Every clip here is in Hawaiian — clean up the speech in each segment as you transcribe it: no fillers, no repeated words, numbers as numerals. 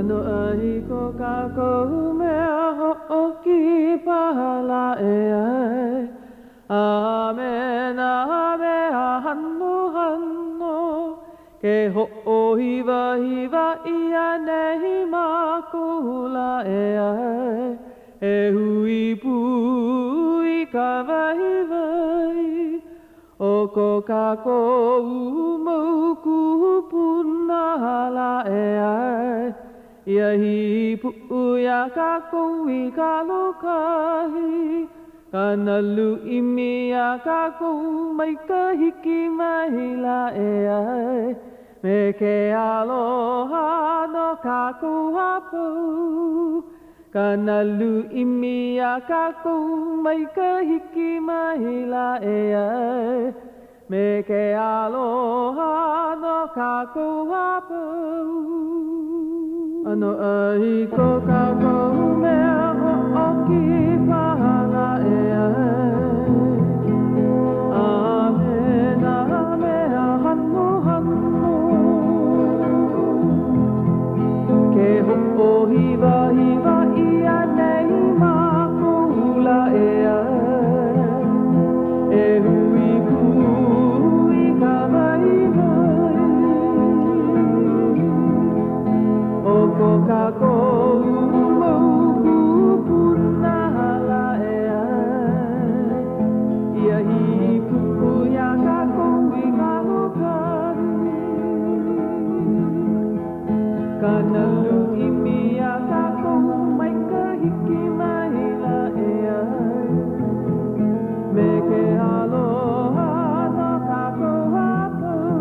ʻAnoʻai ko kākou mea hoʻokipa lā e ʻae, A me nā mea hanohano, Ke hoʻohiwahiwa ʻia nei mākou lā e ʻae, E hui pū i ka waiwai o ko kākou mau kūpuna lā e ʻae, Ia hīpuʻu iā kākou i ka lōkahi, Ka nalu ʻimi iā kākou mai ka hiki mai lā e ʻae, Me ke aloha no kākou a pau. Ka nalu ʻimi iā kākou mai ka hiki mai lā e ʻae, Me ke aloha no kākou a pau. ʻAnoʻai ko kākou mea hoʻokipa lā e ʻae, A me nā mea hanohano. Ke hoʻohiwahiwa ʻia nei mākou lā e ʻae, E hui pū i ka waiwai o ko kākou mau kūpuna lā e ʻae, Ia hīpuʻu iā kākou i ka lōkahi. Ka nalu ʻimi iā kākou mai ka hiki mai lā e ʻae, Me ke aloha no kākou a pau.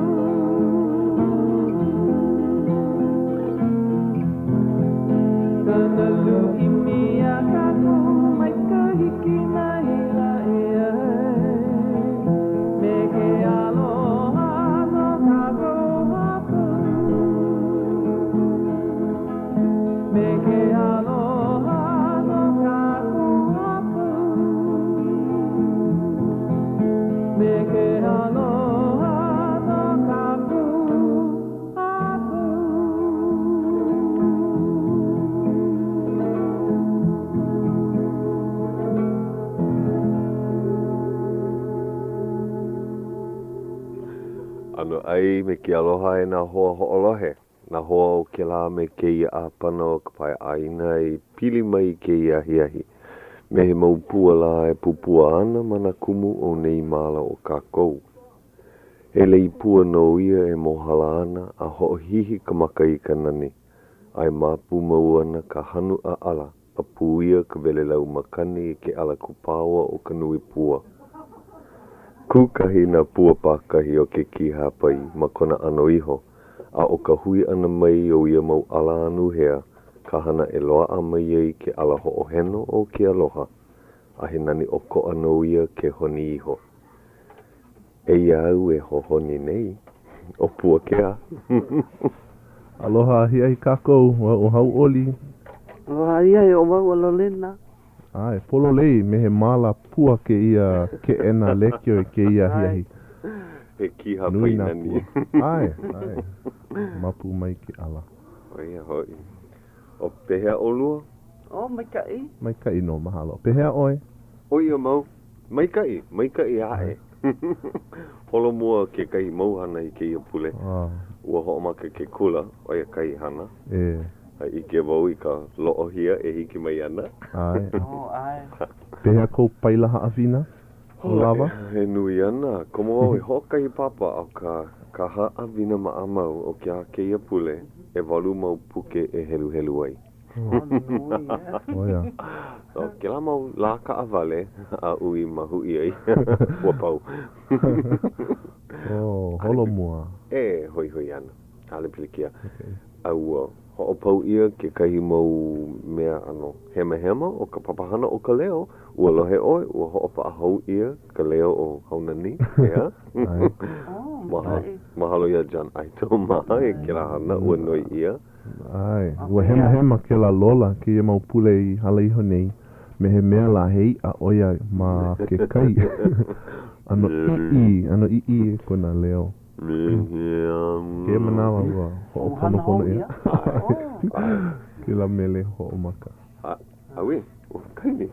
Ka nalu ʻimi iā kākou mai ka hiki mai lā e ʻae, Me ke aloha no kākou a pau. Me ke aloha no kākou a pau. Me ke aloha no kākou a pau. ʻAnoʻai me ke aloha e nā hoa hoʻolohe, nā hoa o kēlā me kēia ʻāpana o ka pae ʻāina i pili mai i kēia ahiahi, me he mau pua lā e pupua ana ma nā kumu o nei māla o kākou. He lei pua nō ia e mōhala ana a hoʻohihi ka maka i ka nani, a e māpu mau ana ka hanu ʻaʻala a puīa ka welelau makani i ke ʻala kūpaoa o ka nui pua. Kūkahi nā pua pākahi o ke kīhāpai ma kona ʻano iho, a ʻo ka hui ʻana mai o ia mau ʻala anuhea ka hana e loaʻa mai ai ke ʻala hoʻoheno o ke aloha, a he nani ʻokoʻa nō ia ke honi iho. Eia au e hohoni nei, ʻo Puakea. Aloha ahiahi kākou, ʻo au ʻo Hauʻoli. Aloha ahiahi, ʻo wau ʻo Lolena. ʻAe, pololei, me he māla pua kēia keʻena lēkiō i kēia ahiahi. He kīhāpai nani. ʻAe, ʻae, māpu mai ke ʻala. ʻO ia hoʻi. ʻO pehea ʻolua? ʻO, maikaʻi. Maikaʻi nō, mahalo. Pehea ʻoe? ʻO ia mau. Maikaʻi, maikaʻi aʻe. Holomua kekahi mau hana i kēia pule. Ua hoʻomaka ke kula, ʻo ia kahi hana. A ʻike wau i ka loʻohia e hiki mai ana. ʻAe. ʻAe. Pehea kou paila haʻawina? Ua lawa? E nui ana. Komo wau i hoʻokahi papa a ʻo ka ka haʻawina maʻamau o ke a kēia pule, ʻewalu mau puke e heluhelu ai. ʻO ia. ʻO kēlā mau lā kaʻawale aʻu i mahuʻi ai, ua pau. Oh, holomua. E hoihoi ana. ʻAʻole pilikia. A ua hoʻopau ʻia kekahi mau mea ʻano hemahema o ka papahana o Ka Leo. Ua lohe ʻoe, ua hoʻopaʻa hou ʻia ka leo o Haunani, ʻeā? Mahalo iā John Ayto mā i kēlā hana, ua noi ʻia. ʻAe, ua hemahema kēlā lola kēia mau pule i hala iho nei, me he mea lā he iʻa ʻo ia ma ke kai. ʻAno ʻīʻī, ʻano ʻīʻī kona leo. Me he Kēia manawa ua hoʻoponopono ʻia. ʻAe. Kēlā mele hoʻomaka. Auē, ua kani.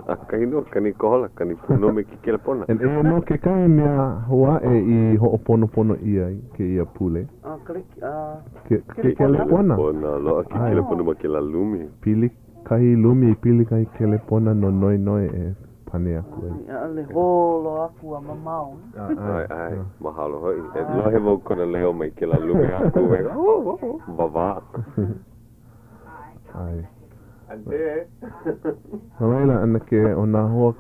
ʻAkahi nō, kani kohola, kani pū nō me ke kelepona. And eia nō kekahi mea hou aʻe i hoʻoponopono ʻia i kēia pule. Ke, ke kelepona. Kelepona, loaʻa ke kelepona ma kēlā lumi. Pili kahi lumi, pili kahi kelepona no Noenoe e pane aku ai. ʻAʻole holo aku a mamao. ʻAe, ʻae, mahalo hoʻi. E lohe wau kona leo mai kēlā lumi aku. E, oh, oh, wāwā. ʻAe. Aunty. No laila, ʻanakē, ʻo nā hoa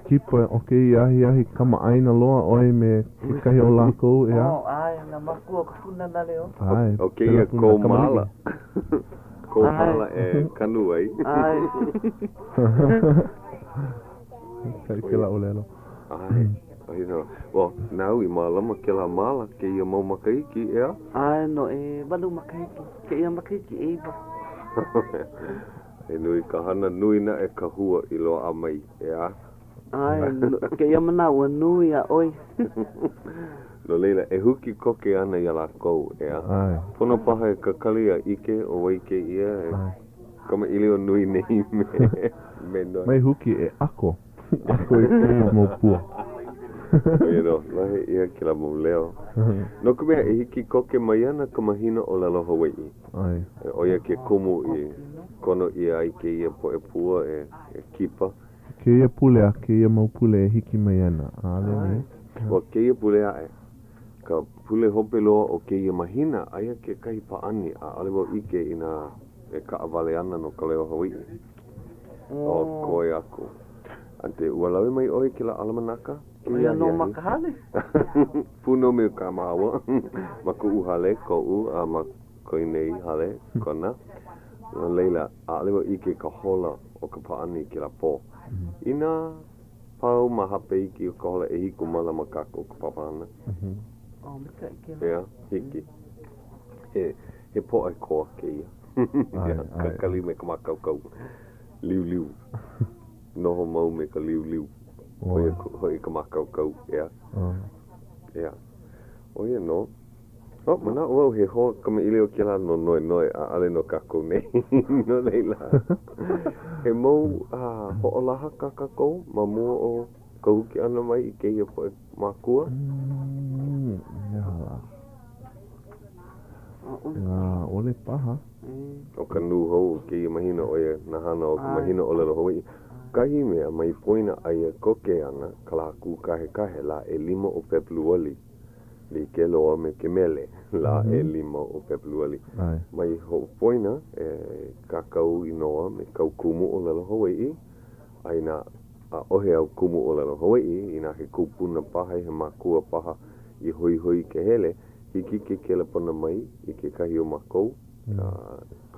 kipa o kēia ahiahi kamaʻāina loa ʻoe me kekahi o lākou, ʻeā? Oh, ʻae, nā mākua o ka Pūnana Leo. ʻAe. ʻO kēia kou māla. Kou māla e kanu ai. ʻAe. Maikaʻi kēlā ʻōlelo. ʻAe. ʻO ia nō. Well, nāu i mālama kēlā māla kēia mau makahiki, ʻeā? ʻAe, no ʻewalu makahiki. Kēia makahiki ʻeiwa. He nui ka hana, nui naʻe ka hua i loaʻa mai, ʻeā? ʻAe, kēia manawa ua nui a ʻoi. No laila, e huki koke ana iā lākou, ʻeā? ʻAe. Pono paha e kakali a ʻike ʻo wai kēia e kamaʻilio nui nei me, me Noe. Mai huki, e ʻako. ʻAko i kēia mau pua. ʻO ia nō, lohe ʻia kēlā mau leo. No ka mea, e hiki koke mai ana ka mahina ʻōlelo Hawaiʻi. ʻAe. ʻO ia ke kumu i kono ʻia ai kēia poʻe pua e, e kipa. Kēia pule a kēia mau pule e hiki mai ana, ʻaʻole anei? Ua kēia pule aʻe, ka pule hope loa o kēia mahina, aia kekahi pāʻani, ʻaʻole wau ʻike inā e kaʻawale ana no ka leo Hawaiʻi. O koe aku. Aunty, ua lawe mai ʻoe i kēlā ʻalamanaka? ʻO ia nō ma ka hale. Pū nō me kā māua. Ma kuʻu hale, koʻu, a ma ko nei hale, kona. No laila, ʻaʻole wau ʻike i ka hola o ka pāʻani i kēlā pō. Inā pau ma hape iki o ka hola ʻehiku, mālama kākou ka papahana. Oh, maikaʻi kēlā. ʻEā, hiki. He, he pōʻai koa kēia. Kakali me ka mākaukau. Liuliu. Noho mau me ka liuliu. ʻO ia hoʻi ka mākaukau, ʻeā? ʻEā. ʻO ia nō. Oh, manaʻo wau he hoa kamaʻilio kēlā no Noenoe, ʻaʻole no kākou nei. No laila, he mau hoʻolaha kā kākou ma mua o ka huki ʻana mai i kēia poʻe mākua? He aha lā? ʻAʻole paha. ʻO ka nūhou o kēia mahina ʻo ia nā hana o ka mahina ʻōlelo Hawaiʻi. Kahi mea mai poina aia koke ana ka lā kūkahekahe lā ʻelima o Pepeluali. Like loa me ke mele lā ʻelima o Pepeluali. Mai hoʻopoina e kākau inoa me kāu kumu ʻōlelo Hawaiʻi a inā ʻaʻohe āu kumu ʻōlelo Hawaiʻi, inā he kupuna paha, he makua paha i hoihoi ke hele, Hiki ke kelepona mai i kekahi o mākou,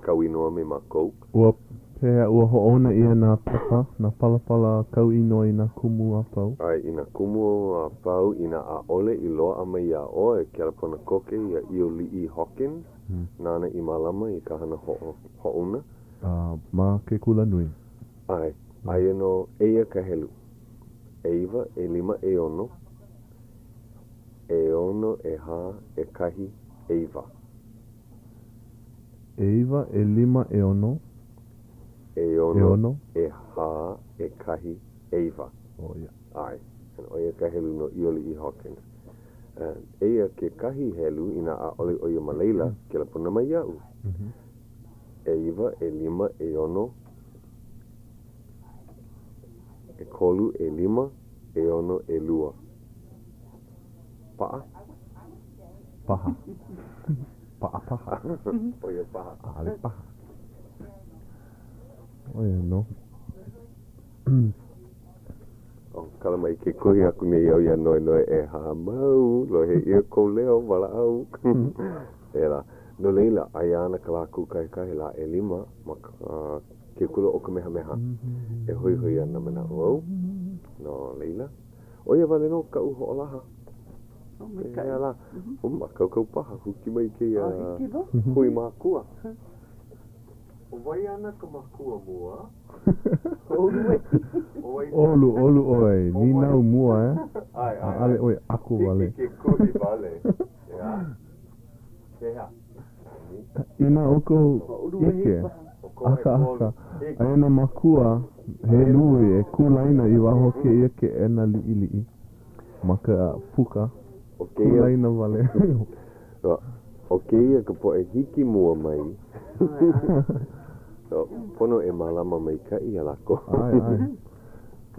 kau inoa me mākou. Ua pehea, ua hoʻouna ʻia nā pepa, nā palapala kau inoa i nā kumu a pau? ʻAe, i nā kumu a pau, inā ʻaʻole i loaʻa mai iā ʻoe, kelepona koke iā ʻIoliʻi Hawkins, nāna i mālama i ka hana hoʻouna. A ma ke kulanui? ʻAe, aia nō, eia ka helu, ʻeiwa, ʻelima, ʻeono. ʻEono, ʻehā, ʻekahi, ʻeiwa. ʻEiwa, ʻelima, ʻeono. ʻEono, ʻehā, ʻekahi, ʻeiwa. ʻO ia. ʻAe. ʻO ia ka helu no ʻIoliʻi Hawkins. Eia kekahi helu inā ʻaʻole ʻo ia ma laila, kelepona mai iaʻu. ʻEiwa, ʻelima, ʻeono, ʻekolu, ʻelima, ʻeono, ʻelua. Paʻa? Paha. Paʻa paha. ʻO ia paha. ʻAʻole paha. ʻO ia nō. ʻO kala mai ke kuhi aku nei au iā Noenoe e hāmau, lohe ʻia kou leo, walaʻau. Pēlā. No laila, aia ana ka lā kūkahekahe lā ʻelima ma ke kula ʻo Kamehameha e hoihoi ana manaʻo au. No laila, ʻo ia wale nō kaʻu hoʻolaha. Oh, maikaʻi. Pehea lā? Ua mākaukau paha, huki mai kēia hui mākua. ʻO wai ana ka makua mua? ʻOlu ʻolu ʻoe, nīnau mua e. ʻAʻole ʻoe ʻako wale. Hiki ke kuhi wale. ʻEā. Pehea? Inā ʻoukou ʻike, akāka, aia nā mākua he nui e kū laina i waho o kēia keʻena liʻiliʻi ma ka puka, kū laina wale. ʻO kēia ka poʻe hiki mua mai. Pono e mālama maikaʻi iā lākou. ʻAe, ʻae.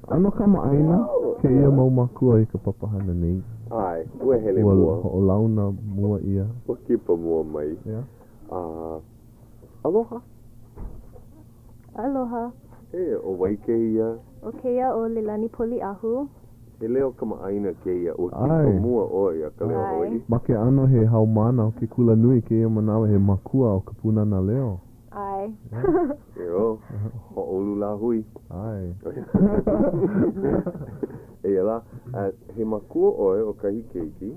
ʻAno kamaʻāina kēia mau mākua i ka papahana nei. ʻAe, ua hele mua. Ua hoʻolauna mua ʻia. Ua kipa mua mai. Yeah. A, aloha. Aloha. E, ʻo wai kēia? ʻO kēia ʻo Leilani Poliʻahu. He leo kamaʻāina kēia, ua kipa mua ʻoe iā Ka Leo Hawaiʻi. Ma ke ʻano he haumāna o ke kulanui kēia manawa he makua o ka Pūnana Leo. ʻAe. Eo, hoʻoulu lāhui. ʻAe. Eia lā, he makua ʻoe o kahi keiki.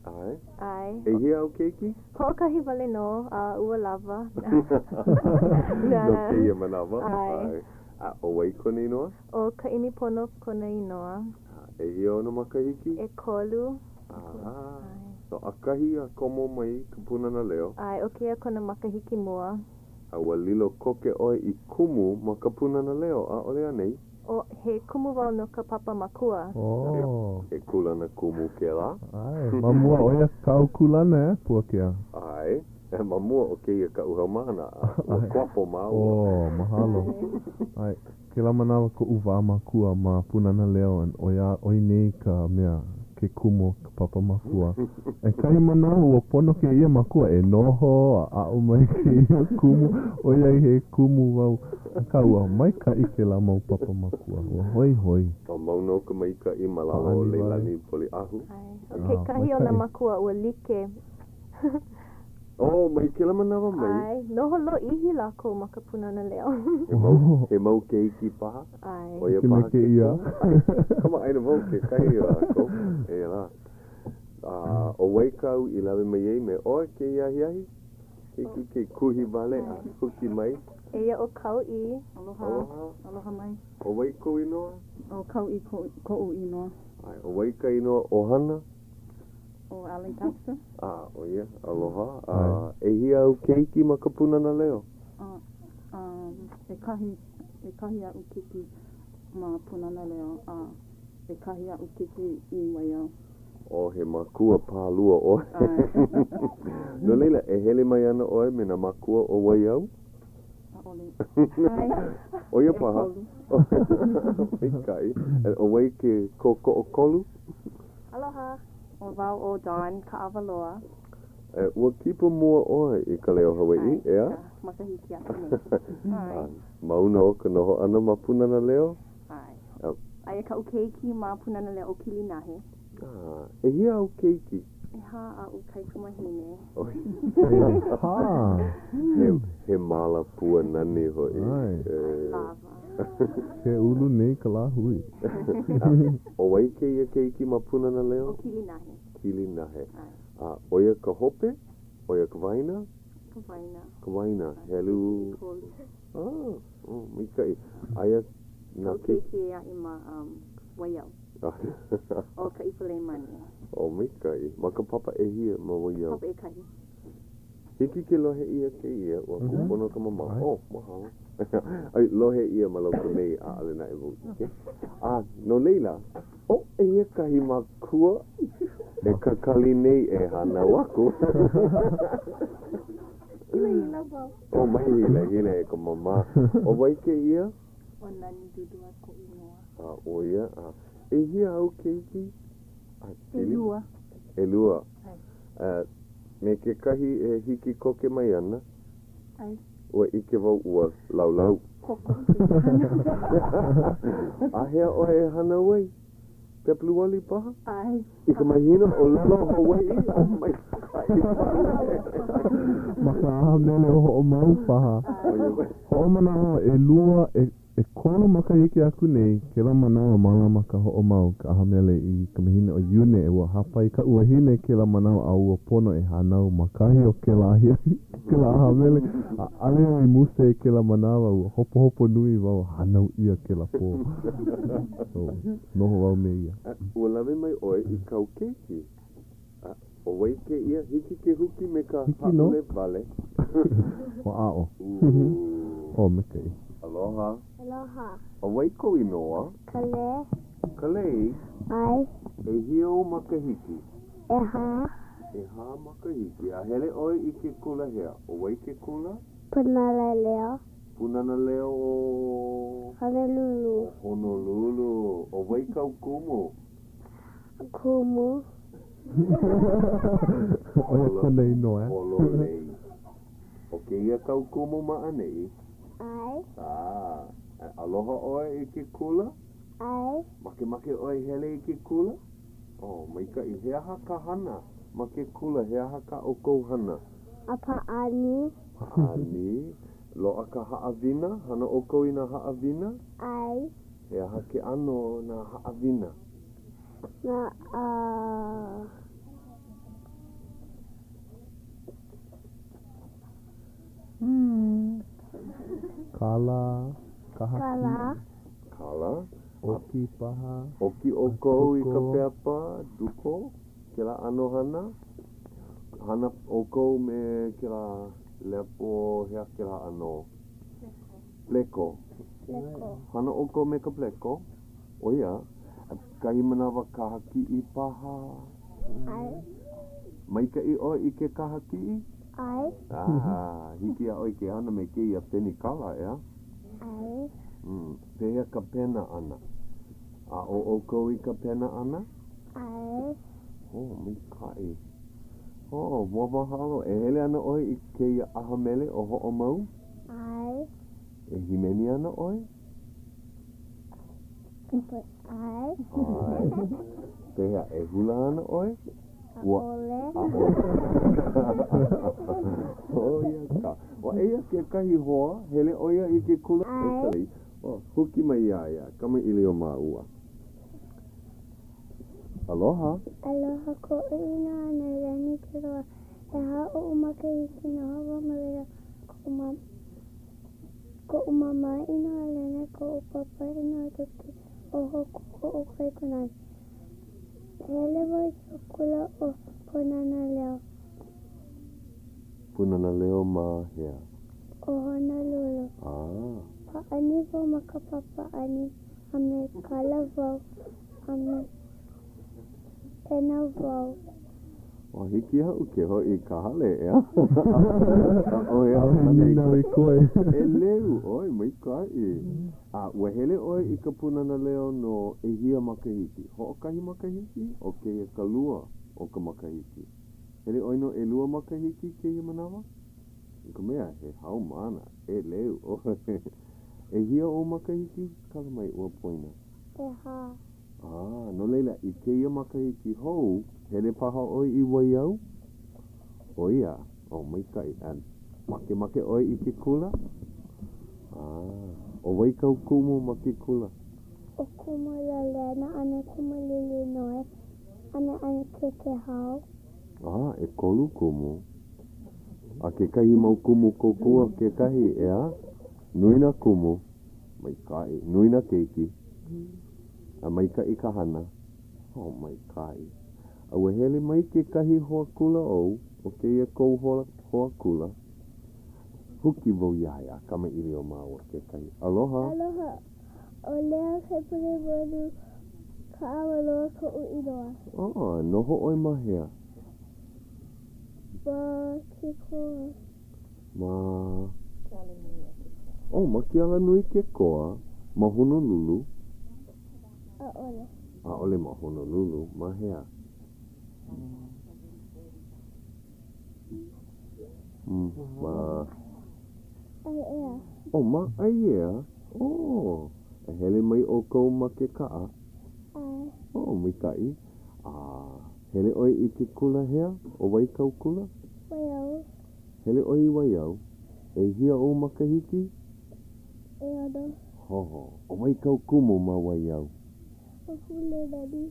ʻAe. ʻAe. ʻEhia āu keiki? Hoʻokahi wale nō, a ua lawa. No kēia manawa. ʻAe. A ʻo wai kona inoa? ʻO Kaʻimipono kona inoa. A ʻehia ona makahiki? ʻEkolu. ʻAe. So ʻakahi a komo mai ka Pūnana Leo. ʻAe, ʻo kēia kona makahiki mua. A ua lilo koke ʻoe i kumu ma ka Pūnana Leo, ʻaʻole anei? ʻO, he kumu wau no ka papa makua. Oh. He kūlana kumu kēlā. ʻAe, ma mua ʻo ia kāu kūlana, e, Puakea? ʻAe. Ma mua o kēia kaʻu haumāna, a ua kuapo māua. Oh, mahalo. ʻAe, kēlā manawa koʻu wā makua ma Pūnana Leo and ʻo ia, ʻo ia nei ka mea, ke kumu o ka papa makua. And kahi manawa ua pono kēia makua e noho a aʻo mai kēia kumu, ʻoiai he kumu wau. Akā ua maikaʻi kēlā mau papa makua, ua hoihoi. A mau nō ka maikaʻi ma lalo o Leilani Poliʻahu. ʻAe, ʻo kekahi o nā makua ua like. Oh, mai kēlā manawa mai. ʻAe, noho lōʻihi lākou ma ka Pūnana Leo. He mau, he mau keiki paha? ʻAe. ʻO ia paha ke kumu? ʻAe. Kamaʻāina wau kekahi o lākou. Eia lā. A, ʻo wai kāu i lawe mai ai me ʻoe kēia ahiahi? Hiki ke kuhi wale a huki mai. Eia ʻo Kauʻi. Aloha. Aloha. Aloha mai. ʻO wai kou inoa? ʻO Kauʻi koʻu inoa. ʻAe, ʻo wai ka inoa ʻohana? ʻO Alan Castro. A, ʻo ia, aloha. A, ʻehia āu keiki ma ka Pūnana Leo? A, um, ʻekahi, ʻekahi aʻu keiki ma Pūnana Leo, a ʻekahi aʻu keiki i Waiau. ʻO, he makua pālua ʻoe. ʻAe. No laila, e hele mai ana ʻoe me nā mākua o Waiau? ʻAʻole. ʻO ia paha. Maikaʻi. ʻO wai ke kōkoʻokolu? Aloha. ʻO wau ʻo Dawn Kaʻawaloa. Ua kipa mua ʻoe i ka leo Hawaiʻi, ʻeā? ʻAe, makahiki aku nei. A mau nō ka noho ʻana ma Pūnana Leo? ʻAe. Aia kaʻu keiki ma Pūnana Leo ʻo Kilinahe. A, ʻehia āu keiki? ʻEhā aʻu kaikamahine. ʻEhā? He, he māla pua nani hoʻi. ʻAe. Lawa. Ke ulu nei ka lāhui. ʻO wai kēia keiki ma Pūnana Leo? ʻO Kilinahe. Kilinahe. ʻAe. A ʻo ia ka hope? ʻO ia ka waena? Ka waena. Ka waena. Helu. ʻEkolu. Ah, oh, maikaʻi. Aia nā keiki. Keiki ʻē aʻe ma um, Waiau. ʻO Kaʻipuleimani. Oh, maikaʻi. Ma ka papa ʻehia ma Waiau? Papa ʻekahi. Hiki ke lohe ʻia kēia, ua kūpono ka mamao. Oh, mahalo. ʻAe, lohe ʻia ma loko nei, ʻaʻole naʻe wau ʻike. A, no laila, oh, eia kahi makua e kakali nei e hānau aku. Hilahila wau. Oh, mai hilahila e ka māmā. ʻO wai kēia? ʻO Nani Dudua koʻu inoa. A, ʻo ia, a, ʻehia āu keiki? A, ʻElua. ʻElua. ʻAe. A me kekahi e hiki koke mai ana. ʻAe. Ua ʻike wau ua laulau. Kokoke e hānau. A hea ʻoe e hānau ai? Pepeluali paha? ʻAe. I ka mahina ʻōlelo Hawaiʻi? Oh my God! Ka ipale. Ma ka ʻaha mele o Hoʻomau paha. Hoʻomanaʻo ʻelua, ʻekolu makahiki aku nei, kēlā manawa mālama ka Hoʻomau, ka ʻaha mele i ka mahina ʻo Iune, ua hāpai kaʻu wahine kēlā manawa a ua pono e hānau ma kahi o kēlā ahiahi, kēlā ʻaha mele, ʻaʻole au i muse i kēlā manawa, ua hopohopo nui wau hānau ʻia kēlā pō. So, noho wau me ia. Ua lawe mai ʻoe i kāu keiki. A, ʻo wai kēia? Hiki ke huki me ka Hiki nō. hāʻule wale. Hoʻāʻo. Oh, maikaʻi. Aloha. Aloha. ʻO wai kou inoa? Kalei. Kalei? ʻAe. ʻEhia ou makahiki? ʻEhā. ʻEhā makahiki. A hele ʻoe i ke kula hea? ʻO wai ke kula? Pūnana Leo. Pūnana Leo o? Honolulu. O Honolulu. ʻO wai kāu kumu? Kumu. ʻO ia kona inoa, eh? Pololei. ʻO kēia kāu kumu ma ʻaneʻi? ʻAe. Ah, aloha ʻoe i ke kula? ʻAe. Makemake ʻoe hele i ke kula? Oh, maikaʻi. He aha ka hana ma ke kula? He aha kā ʻoukou hana? A pāʻani. Pāʻani. Loaʻa ka haʻawina? Hana ʻoukou i nā haʻawina? ʻAe. He aha ke ʻano o nā haʻawina? Na a. Kala, kahakiʻi. Kala. Kala. ʻOki paha. ʻOki ʻoukou i ka pepa, duko, kēlā ʻano hana? Hana ʻoukou me kēlā lepo, he aha kēlā ʻano? Pleko. Pleko. Hana ʻoukou me ka pleko? ʻO ia, kahi manawa kahakiʻi paha? ʻAe. Maikaʻi ʻoe i ke kahakiʻi? ʻAe. Ah, hiki iā ʻoe ke hana me kēia penikala, ʻeā? ʻAe. Mm, pehea ka pena ʻana? Aʻo ʻoukou i ka pena ʻana? ʻAe. Oh, maikaʻi. Oh, ua mahalo. E hele ana ʻoe i kēia ʻaha mele ʻo Hoʻomau? ʻAe. E hīmeni ana ʻoe? ʻAe. ʻAe. Pehea, e hula ana ʻoe? Ua. ʻAʻole. ʻAʻole. ʻO ia ka. Ua eia kekahi hoa, hele ʻo ia i ke kula? ʻAe. Oh, huki mai iā ia, kamaʻilio māua. Aloha. Aloha koʻu inoa Noelani Kealoha. ʻEhā oʻu makahiki noho wau ma laila koʻu ma Koʻu māmā inoa Lena, koʻu pāpā inoa Duke, ʻo Hoku koʻu kaikunāne. Hele wau i ke kula ʻo Pūnana Leo. Pūnana Leo ma hea? ʻO Honolulu. Ah. Pāʻani wau ma ka papa pāʻani a me kala wau a me pena wau. Ua hiki iaʻu ke hoʻi i ka hale, ʻeā? ʻAʻohe ʻAʻohe nīnau i koe. ʻEleu ʻoe, maikaʻi. A ua hele ʻoe i ka Pūnana Leo no ʻehia makahiki? Hoʻokahi makahiki? ʻO kēia ka lua o ka makahiki. Hele ʻoe no ʻelua makahiki kēia manawa? No ka mea, he haumāna ʻeleu ʻoe. ʻEhia ou makahiki? Kala mai, ua poina. ʻEhā. Ah, no laila, i kēia makahiki hou, hele paha ʻoe i Waiau? ʻO ia, oh, maikaʻi. A makemake ʻoe i ke kula? Ah, ʻo wai kāu kumu ma ke kula? ʻO Kumu Lalena a me Kumu Lilinoe a me ʻAnakē Kehau. Ah, ʻekolu kumu. A kekahi mau kumu kōkua kekahi, ʻeā? Nui nā kumu. Maikaʻi. Nui nā keiki. A maikaʻi ka hana. Oh, maikaʻi. A ua hele mai kekahi hoa kula ou, ʻo kēia kou hoa, hoa kula. Huki wau iā ia a kamaʻilio māua kekahi. Aloha. Aloha. ʻO Lea Kaipulehonu Kaʻawaloa koʻu inoa. Oh, noho ʻoe ma hea? Ma Kekoa. Ma. Ke alanui o Kekoa. Oh, ma ke alanui Kekoa, ma Honolulu? ʻAʻole. ʻAʻole ma Honolulu, ma hea? Mm, ma. ʻAiea. Oh, ma ʻAiea? Oh, e hele mai ʻoukou ma ke kaʻa? ʻAe. Oh, maikaʻi. A. Hele ʻoe i ke kula hea? ʻO wai kau kula? Waiau. Hele ʻoe i Waiau. ʻEhia ou makahiki? ʻEono. Hoho. ʻO wai kau kumu ma Waiau? ʻO Kumu Leilani.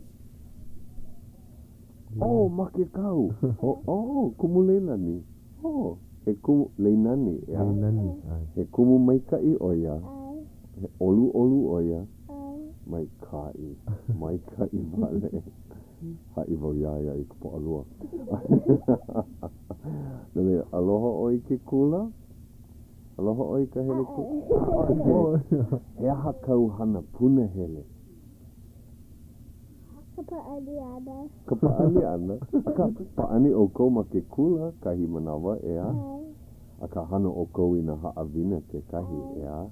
Oh, make kau. Oh, oh, Kumu Leilani. Oh, he kumu, Leinani, ʻeā? Leinani, ʻae. He kumu maikaʻi ʻo ia. ʻAe. He ʻoluʻolu ʻo ia. ʻAe. Maikaʻi. Maikaʻi wale. Haʻi wau iā ia i ka Pōʻalua. No laila, aloha ʻoe i ke kula? Aloha ʻoe i ka hele kula? ʻAʻole. He aha kau hana punahele? Ka pāʻani ʻana. Ka pāʻani ʻana? Akā, pāʻani ʻoukou ma ke kula kahi manawa, ʻeā? ʻAe. Akā, hana ʻoukou i nā haʻawina kekahi, ʻeā?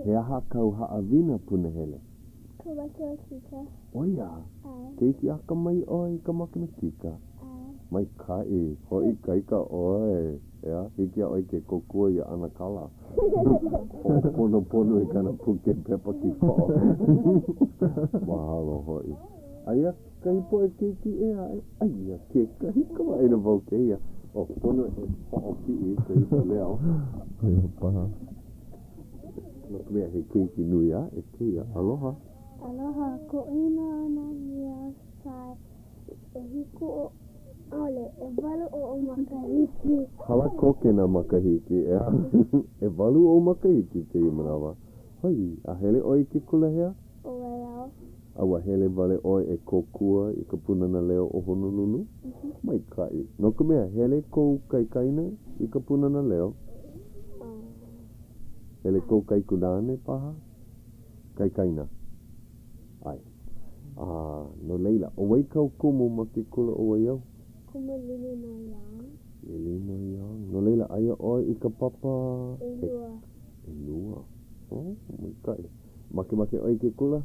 He aha kau haʻawina punahele? Ka makemakika. ʻO ia? ʻAe. Keiki akamai ʻoe i ka makemakika? ʻAe. Maikaʻi. Hoʻoikaika ʻoe. ʻEā, hiki iā ʻoe ke kōkua iā ʻAnakala. Hoʻoponopono i kāna puke pepa kīkoʻo. Mahalo hoʻi. Aia kahi poʻe keiki ʻē aʻe. Aia kekahi kamaʻāina wau kēia. ʻO, pono e hoʻopiʻi i ka ipu leo. ʻO ia paha. No ka mea, he keiki nui aʻe kēia. Aloha. Aloha, koʻu inoa ʻo Nanea Sae. ʻEhiku o, ʻaʻole, ʻewalu oʻu makahiki. Hala koke nā makahiki, ʻeā. ʻEwalu ou makahiki kēia manawa. Hai, a hele ʻoe i ke kula hea? ʻO Waiau. A ua hele wale ʻoe e kōkua i ka Pūnana Leo o Honolulu? Maikaʻi. No ka mea, hele kou kaikaina i ka Pūnana Leo? Hele kou kaikunāne paha? Kaikaina. ʻAe. A, no laila, ʻo wai kau kumu ma ke kula ʻo Waiau? Kumu Lilinoe Young. Lilinoe Young. No laila, aia ʻoe i ka papa? ʻElua. ʻElua. Oh, maikaʻi. Makemake ʻoe i ke kula?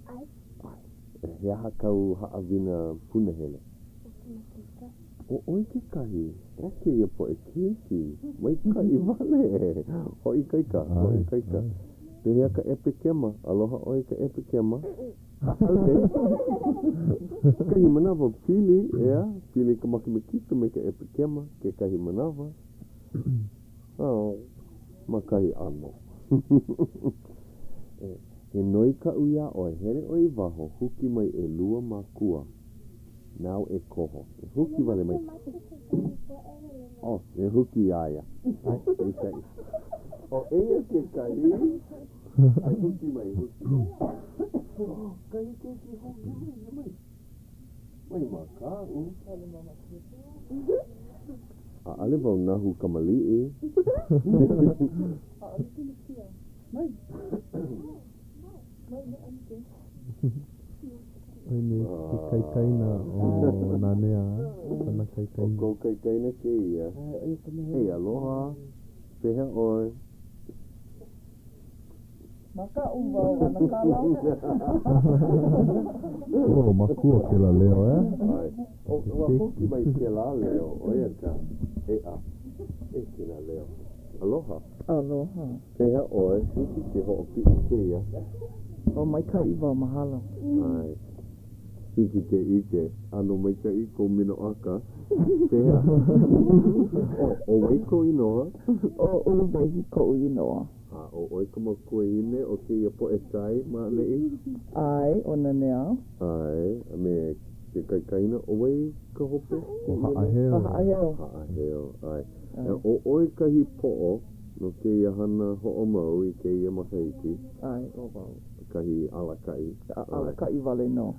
ʻAe. ʻAe. He aha kau haʻawina punahele? Makemakika. ʻO ʻoe kekahi o kēia poʻe keiki maikaʻi wale. Hoʻoikaika, hoʻoikaika. Pehea ka ʻepekema? Aloha ʻoe i ka ʻepekema? ʻAʻole. Kekahi manawa pili, ʻeā, pili ka makemakika me ka ʻepekema, kekahi manawa. Oh, ma kahi ʻano. He noi kaʻu iā ʻoe, hele ʻoe i waho, huki mai ʻelua mākua. Nāu e koho. E huki wale mai. Oh, e huki iā ia. Maikaʻi. Oh, eia kekahi. Ai huki mai, huki mai. Oh, kahi keiki hou, e mai, e mai. Mai makaʻu. ʻAʻole wau nahu kamaliʻi. ʻAʻole pilikia. Mai. Mai, mai ʻanike. ʻO ia nei ke kaikaina o Nanea, kona kaikaina. ʻO kou kaikaina kēia. Hey, aloha. Pehea ʻoe? Makaʻu wau, ʻAnakala. Oh, makua kēlā leo, eh? ʻAe. Ua huki mai kēlā leo, ʻo ia ka ʻeʻa. E kēlā leo. Aloha. Aloha. Pehea ʻoe, hiki ke hoʻopiʻi kēia? O maikaʻi wau, mahalo. ʻAe. Hiki ke ʻike, ʻano maikaʻi kou minoʻaka. Pehea? ʻO, ʻo wai kou inoa? ʻO Uluwehi koʻu inoa. A ʻo ʻoe ka makuahine o kēia poʻe kai ma ʻaneʻi? ʻAe, ʻo Nanea. ʻAe, a me ke kaikaina, ʻo wai ka hope? ʻO Haʻaheo. ʻO Haʻaheo. Haʻaheo, ʻae. ʻO ʻoe kahi poʻo no kēia hana hoʻomau i kēia makahiki? ʻAe, ʻo wau. Kahi alakaʻi. Alakaʻi wale nō.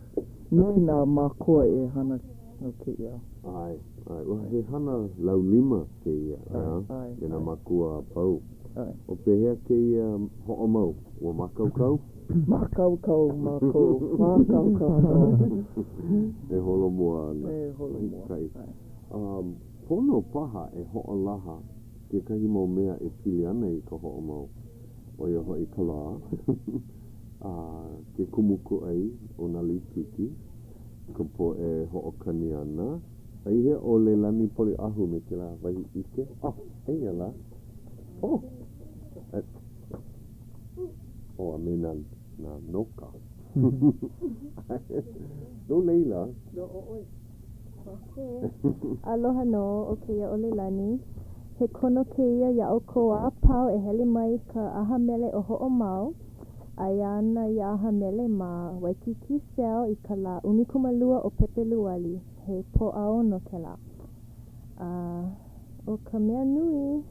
Nui nā mākua e hana no kēia. ʻAe, ʻae. Ua he hana laulima kēia, ʻeā? ʻAe. Me nā mākua a pau. ʻAe. ʻO pehea kēia hoʻomau? Ua mākaukau? Mākaukau mākou. Mākaukau nō. E holomua ana. E holomua. Maikaʻi. Um, pono paha e hoʻolaha kekahi mau mea e pili ana i ka hoʻomau, ʻo ia hoʻi ka lā, a ke kumu kūʻai o nā lei keiki, ka poʻe hoʻokani ana. A i hea ʻo Leilani Poliʻahu me kēlā wahi ʻike? Oh, eia lā. Oh! E, oh, a me nā, nā noka. No laila. No, ʻo ʻoe. Aloha nō, ʻo kēia ʻo Leilani. He kono kēia iā ʻoukou a pau e hele mai i ka ʻaha mele ʻo Hoʻomau. Aia ana ia ʻaha mele ma Waikīkī Shell i ka lā 12 o Pepeluali. He Pōʻaono kēlā. A ʻo ka mea nui,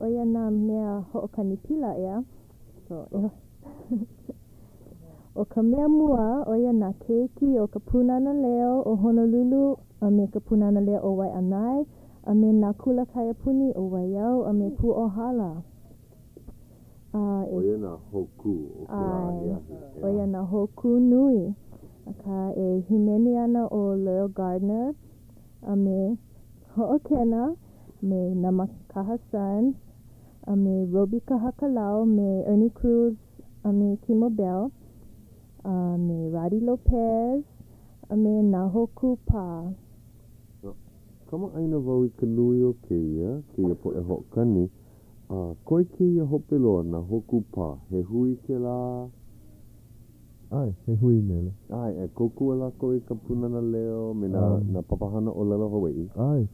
ʻo ia nā mea hoʻokani pila, ʻeā? So, e ʻO ka mea mua, ʻo ia nā keiki o ka Pūnana Leo o Honolulu a me ka Pūnana Leo o Waiʻanae a me nā kula kaiapuni o Waiau a me Pūʻōhala. A e. ʻO ia nā hōkū o kēlā ahiahi, ʻeā? ʻO ia nā hōkū nui. Akā, e hīmeni ana ʻo Loyal Gardner a me Hoʻokena me nā Makaha Sons a me Roby Kahakalau me Ernie Cruz a me Kimo Bell a me Roddy Lopez a me nā Hōkū Pā. Kamaʻāina wau i ka nui o kēia, kēia poʻe hoʻokani, a koe kēia hope loa, nā Hōkū Pā, he hui kēlā? ʻAe, he hui mele. ʻAe, e kōkua lākou i ka Pūnana Leo me nā, nā papahana ʻōlelo Hawaiʻi. ʻAe,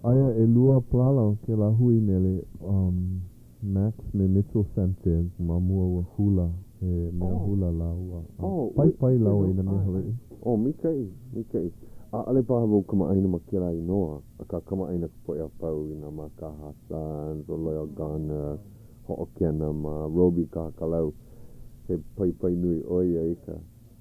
aia ʻelua palala o kēlā hui mele, um, Max me Mitchell Sanchez, ma mua ua hula, he mea hula lāua, a paipai lāua i nā mea Hawaiʻi. Oh, maikaʻi, maikaʻi. ʻAʻole paha wau kamaʻāina ma kēlā inoa, akā kamaʻāina ka poʻe a pau i nā Makaha Sons, ʻo Loyal Garner, Hoʻokena mā, Roby Kahakalau. He paipai nui ʻo ia i ka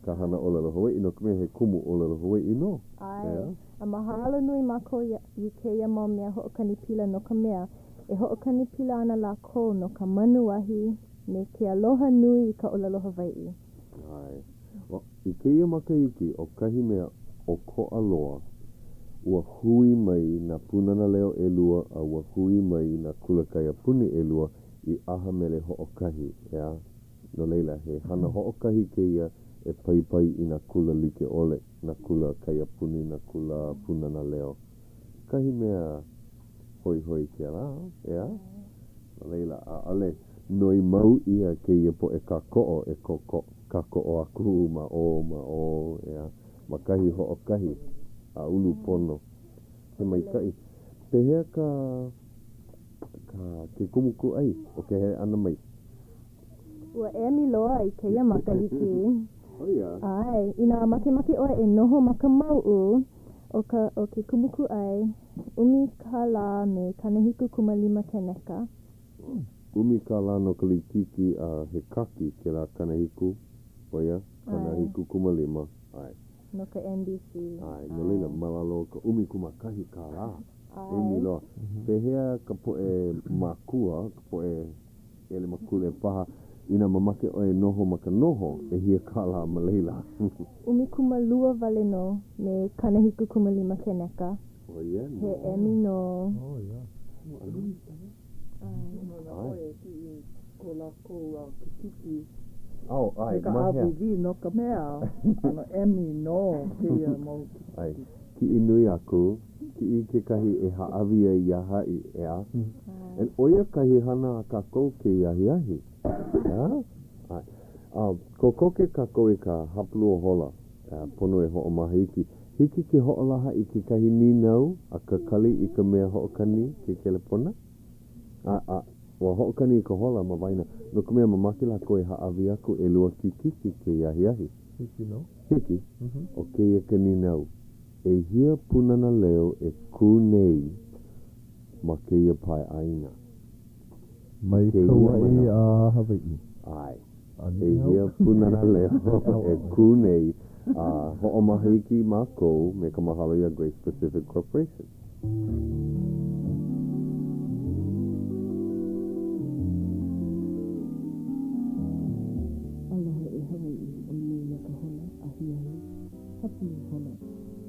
ka hana ʻōlelo Hawaiʻi no ka mea he kumu ʻōlelo Hawaiʻi nō. ʻAe, a mahalo nui mākou i kēia mau mea hoʻokani pila no ka mea, e hoʻokani pila ana lākou no ka manuahi me ke aloha nui i ka ʻōlelo Hawaiʻi. ʻAe. Well, i kēia makahiki, ʻo kahi mea ʻokoʻa loa, ua hui mai nā Pūnana Leo ʻelua a ua hui mai nā kula kaiapuni ʻelua i ʻaha mele hoʻokahi, ʻeā? No laila, he hana hoʻokahi kēia e paipai i nā kula like ʻole, nā kula kaiapuni, nā kula Pūnana Leo. Kahi mea hoihoi kēlā, ʻeā? No laila, ʻaʻole noi mau ʻia kēia poʻe kākoʻo e kākoʻo aku ma ʻō, ma ʻō, ʻeā, ma kahi hoʻokahi a ulu pono. He maikaʻi. Pehea ka, ka, ke kumu kūʻai o ke hele ʻana mai? Ua emi loa i kēia makahiki. ʻAe, inā makemake ʻoe e noho ma ka mauʻu, ʻo ka, ʻo ke kumu kūʻai, ʻumi kālā me 75 keneka. ʻUmi kālā no ka likiki a he kaki kēlā 70, ʻo ia, 75, ʻae. No ka NDC. ʻAe, no laila, ma lalo o ka 11 kālā. ʻEmi loa. Pehea ka poʻe mākua, ka poʻe ʻelemakule paha, inā mamake ʻoe e noho ma ka noho, ʻehia kālā ma laila? 12 wale nō me 75 keneka. ʻO ia nō. He emi nō. Oh, yeah. Pono nō ʻoe e kiʻi i ko lākou kikiki. Oh, ʻae, Me ka ma hea? ʻĀwīwī no ka mea, ʻano emi nō kēia mau kikiki. ʻAe, kiʻi nui aku, kiʻi kekahi e hāʻawi ai iā haʻi, ʻeā? And ʻo ia kahi hana a kākou kēia ahiahi, ʻeā? ʻAe. A kokoke kākou i ka hapalua hola, ʻeā, pono e hoʻomaha iki. Hiki ke hoʻolaha i kekahi nīnau a kakali i ka mea hoʻokani ke kelepona? A, a, ua hoʻokani i ka hola ma waena, no ka mea, mamake lākou e hāʻawi aku ʻelua kikiki kēia ahiahi. Hiki nō. Hiki. ʻO kēia ka nīnau, ʻEhia Pūnana Leo e kū nei ma kēia pae ʻāina? Mai Kauaʻi a Hawaiʻi. ʻAe. ʻEhia Pūnana Leo e kū nei a hoʻomaha iki mākou me ka mahalo iā Grace Pacific Corporation. Aloha e Hawaiʻi, ʻo nēia ka hola ahiahi hapalua hola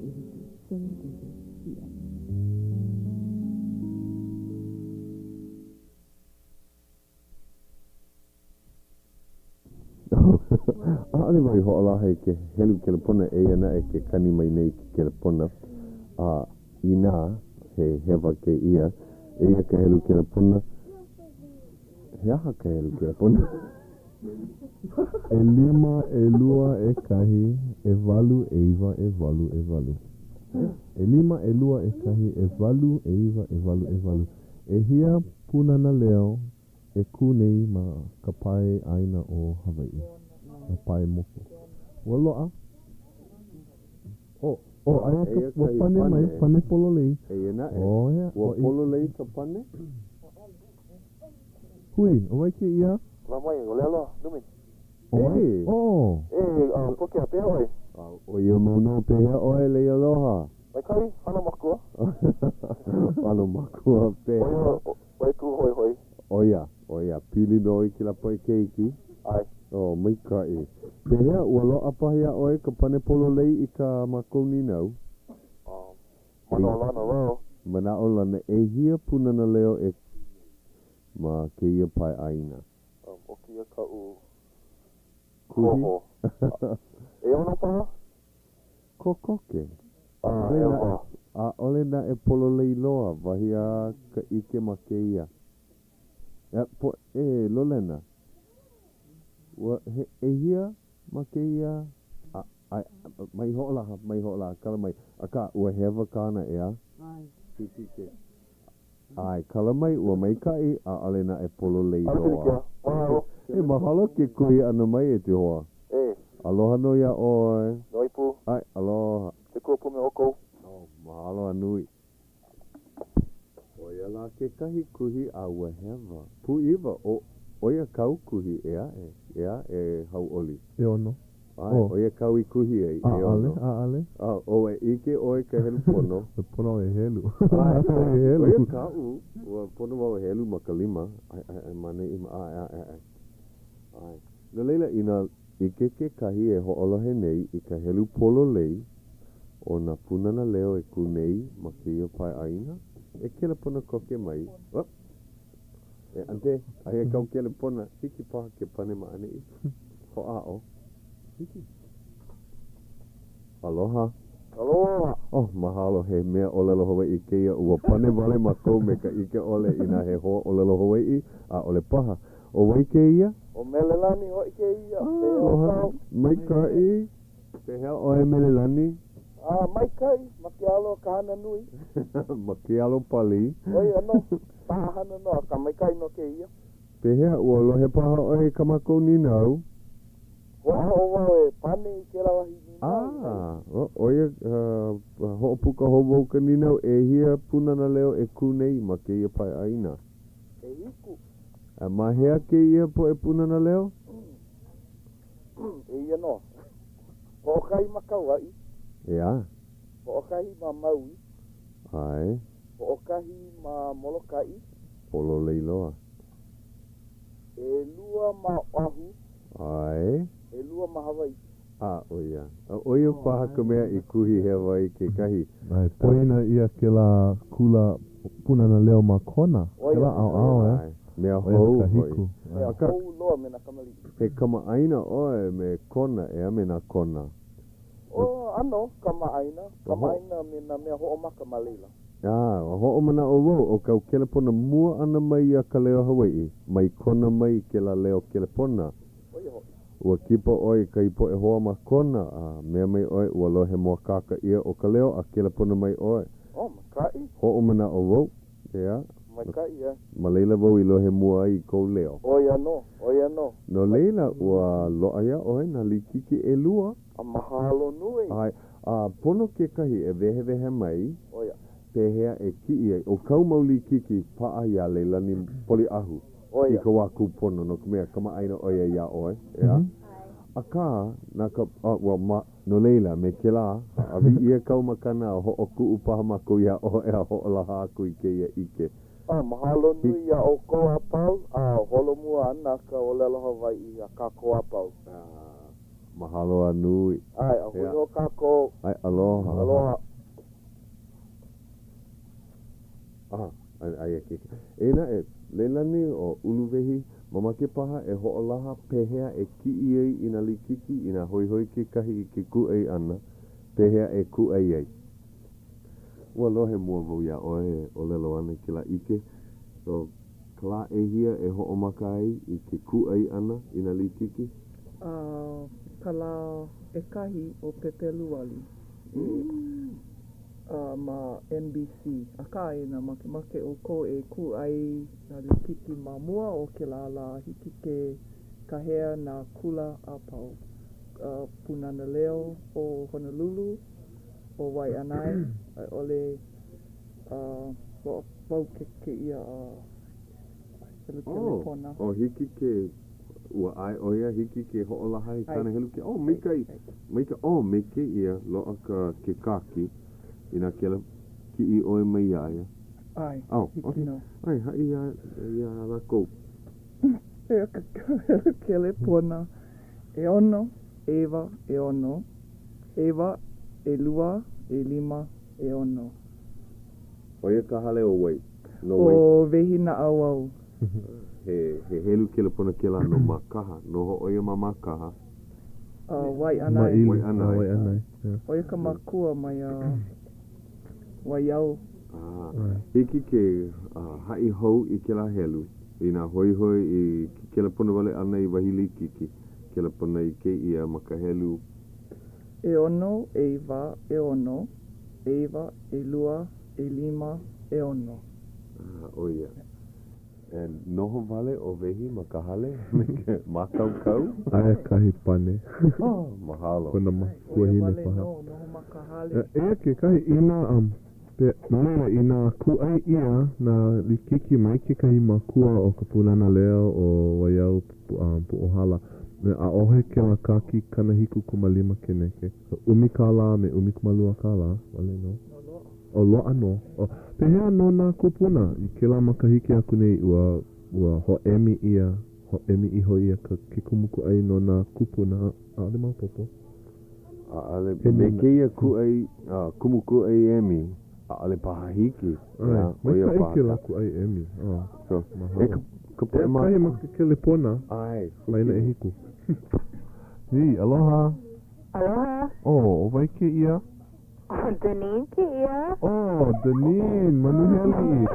ʻehiku, 7:30 PM. ʻAʻole wau i hoʻolaha i ke helu kelepona eia naʻe ke kani mai nei ke kelepona. A inā he hewa kēia, eia ka helu kelepona. He aha ka helu kelepona? ʻElima, ʻelua, ʻekahi, ʻewalu, ʻeiwa, ʻewalu, ʻewalu. ʻElima, ʻelua, ʻekahi, ʻewalu, ʻeiwa, ʻewalu, ʻewalu. ʻEhia Pūnana Leo e kū nei ma ka pae ʻāina o Hawaiʻi, ka pae moku. Ua loaʻa? Oh, oh, aia ka, Eia ua kahi pane mai, pane. pane pololei. Eia naʻe, ʻO ia, ua ʻo i. pololei ka pane? Hui, ʻo wai kēia? Aloha mai, ʻo Lealoha, Numi. ʻO wai? Hey! Oh! E, a Pokea, pehea ʻoe? A ʻo ia mau nō, pehea ʻoe, Leialoha? Maikaʻi, hana makua. Hana makua, ʻO ia, pehea? ʻo ia kuʻu hoihoi. ʻO ia, ʻo ia, pili nō i kēlā poʻe keiki. ʻAe. Oh, maikaʻi. Pehea, ua loaʻa paha iā ʻoe ka pane pololei i kā mākou nīnau? Um, manaʻolana wau. Manaʻolana, ʻehia Pūnana Leo e ma kēia pae ʻāina? Um, ʻo kēia kaʻu Kuhi? koho. ʻEono paha? Kokoke. A, ʻAʻole naʻe, ʻewa. ʻaʻole naʻe pololei loa, wahi a ka ʻike ma kēia. E, po, e, Lolena, ua, he, ʻehia ma kēia, a, ʻae, mai hoʻolaha, mai hoʻolaha, kala mai. Akā, ua hewa kāna, ʻeā? Hiki ke. ʻAe, kala mai, ua maikaʻi, ʻaʻole naʻe pololei ʻAʻole loa. pilikia. Mahalo. E, mahalo ke kuhi ʻana mai e te hoa. E. Aloha nō iā ʻoe. Noi pū. ʻAe, aloha. Ke akua pū me ʻoukou. Oh, mahalo a nui. ʻO ia lā kekahi kuhi a ua hewa. Pūʻiwa, ʻo, ʻo ia kāu kuhi, ʻeā, e, ʻeā, e hauʻoli. ʻEono. ʻAe, Oh. ʻo ia kāu i kuhi ai, ʻAʻole, ʻeono. ʻaʻole. A, ʻo e ʻike ʻoe ka helu pono. Ua pono e helu. ʻAe, E ʻo ia helu. kaʻu, ua pono wau e helu ma ka lima. ʻAe, ʻae, ʻae, ma neʻi, ʻae, ʻae, ʻae, ʻae. ʻAe. No laila, inā ʻike kekahi e hoʻolohe nei i ka helu pololei o nā Pūnana Leo e kū nei ma kēia pae ʻāina, e kelepona koke mai. Op! E Ante, aia kāu kelepona, hiki paha ke pane ma ʻaneʻi? Hoʻāʻo. Hiki. Aloha. Aloha. Oh, mahalo, he mea ʻōlelo Hawaiʻi kēia. Ua pane wale mākou me ka ʻike ʻole inā he hoa ʻōlelo Hawaiʻi, ʻaʻole paha. ʻO wai kēia? ʻO Melelani hoʻi kēia. Ah, Pehea aloha. ʻoukou? Maikaʻi. Pehea ʻoe, Melelani? A, maikaʻi, ma ke alo o ka hana nui. Ma ke alo pali. ʻO ia nō, paʻahana nō, akā maikaʻi nō kēia. Pehea, ua lohe paha ʻoe i kā mākou nīnau? Hoʻāʻo wau e pane i kēlā wahi nīnau. Ah, ʻo ia, hoʻopuka hou wau i ka nīnau, ʻehia Pūnana Leo e kū nei ma kēia pae ʻāina? ʻEhiku. A ma hea kēia poʻe Pūnana Leo? Eia nō. Hoʻokahi ma Kauaʻi. ʻEā. Hoʻokahi ma Maui. ʻAe. Hoʻokahi ma Molokaʻi. Pololei loa. ʻElua ma Oʻahu. ʻAe. ʻElua ma Hawaiʻi. A, ʻo ia. A ʻo ia paha ka mea i kuhi hewa ai kekahi. ʻAe, poina ʻia kēlā kula Pūnana Leo ma Kona, kēlā ʻaoʻao, ʻeā? ʻAe. Mea ʻO ia hou ka hoʻi. kahiko. Mea Akā, hou loa me nā kamaliʻi. he kamaʻāina ʻoe me Kona, ʻeā, me nā Kona. ʻO, ʻano, kamaʻāina. Kamaʻāina me nā mea hoʻomaka ma laila. A, ua hoʻomanaʻo wau, ʻo kāu kelepona mua ʻana mai iā Ka Leo Hawaiʻi, mai Kona mai kēlā leo kelepona. ʻO ia hoʻi. Ua kipa ʻoe i kahi poʻe hoa ma Kona, a mea mai ʻoe ua lohe mōakāka ʻia ʻo ka leo a kelepona mai ʻoe. Oh, maikaʻi. Hoʻomanaʻo wau, ʻeā. Maikaʻi, ʻae. Ma laila wau i lohe mua ai i kou leo. ʻO ia nō, ʻo ia nō. No laila, ua loaʻa iā ʻoe nā likiki ʻelua. A mahalo nui. ʻAe, a pono kekahi e wehewehe mai. ʻO ia. Pehea e kiʻi ai ʻo kāu mau likiki paʻa iā Leilani Poliʻahu ʻO i ia. ka wā kūpono, no ka mea, kamaʻāina ʻo ia iā ʻoe, ʻeā? Akā, na ka, a, well, ma, no laila, me kēlā, hāʻawi ʻia kāu makana a hoʻokuʻu paha mākou iā ʻoe a hoʻolaha aku i kēia ʻike. A mahalo nui iā ʻoukou a pau, a holomua ana ka ʻōlelo Hawaiʻi iā kākou a pau. A, mahalo a nui. ʻAe, a hui hou kākou. ʻAe, aloha. Aloha. Ah, aia ke. Eia naʻe, Leilani ʻo Uluwehi, mamake paha e hoʻolaha pehea e kiʻi ai i nā likiki inā hoihoi kekahi i ke kūʻai ʻana, pehea e kūʻai ai. Ua lohe mua wau iā ʻoe e ʻōlelo ana i kēlā ʻike, ʻo ka lā ʻehia e hoʻomaka ai i ke kūʻai ʻana i nā likiki? A ka lā ʻekahi o Pepeluali. E. ma NBC. Akā, inā makemake ʻoukou e kūʻai nā likiki ma mua o kēlā lā, hiki ke kāhea nā kula a pau, Pūnana Leo o Honolulu, ʻo Waiʻanae, a i ʻole loaʻa pau ke kēia helu kelepona. Oh, hiki ke, ua ʻae ʻo ia, hiki ke hoʻolaha i kāna helu ke, oh, maikaʻi, maikaʻi, oh, me kēia, loaʻa ka, ke kāki, inā kela kiʻi ʻoe mai iā ia. ʻAe, oh, hiki okay. nō. ʻAe, haʻi iā, iā lākou. Eia ka helu kelepona, ʻeono, ʻeiwa, ʻeono, ʻeiwa, ʻelua, ʻelima, ʻeono. ʻO ia ka hale o wai? No wai? ʻO Wehi Naʻauao. He, he helu kelepona kēlā no Mākaha. Noho ʻo ia ma Mākaha. Waiʻanae. Maʻili. Waiʻanae. Waiʻanae, yeah. ʻO ia ka makua mai Waiau. Ah, hiki ke haʻi hou i kēlā helu, inā hoihoi i ke kelepona wale ʻana i wahi likiki, kelepona i kēia ma ka helu. ʻEono, ʻeiwa, ʻeono, ʻeiwa, ʻelua, ʻelima, ʻeono. Ah, ʻo ia. E noho wale ʻo Wehi ma ka hale me ke mākaukau? Aia kahi pane. Oh, mahalo. Kona makuahine ʻO ia wale paha. nō, noho ma ka hale. Eia kekahi, inā, um, pe, no laila, inā kūʻai ʻia nā likiki mai kekahi makua o ka Pūnana Leo o Waiau um, Puʻuhala, ʻaʻohe kēlā kāki 75 keneke. So, ʻumi kālā me 12 kālā wale nō. ʻO loaʻa nō. ʻO, pehea no nā kūpuna? I kēlā makahiki aku nei, ua, ua hoʻēmi ʻia, hoʻēmi iho ʻia ka, ke kumukūʻai no nā kūpuna. ʻAʻole maopopo. ʻAʻole. He Me mea. kēia kūʻai, kumukūʻai emi, ʻaʻole paha hiki. ʻAe, ʻEā, ʻo ia maikaʻi paha kēlā ka. kūʻai emi. Oh, So, e mahalo. ka, ka poʻe Eia ma. kahi ma ke kelepona. ʻAe, Laina huki. ʻehiku. Hī, aloha. Aloha. Oh, ʻo wai kēia? ʻO Deneen kēia. Oh, Deneen, Manuheli.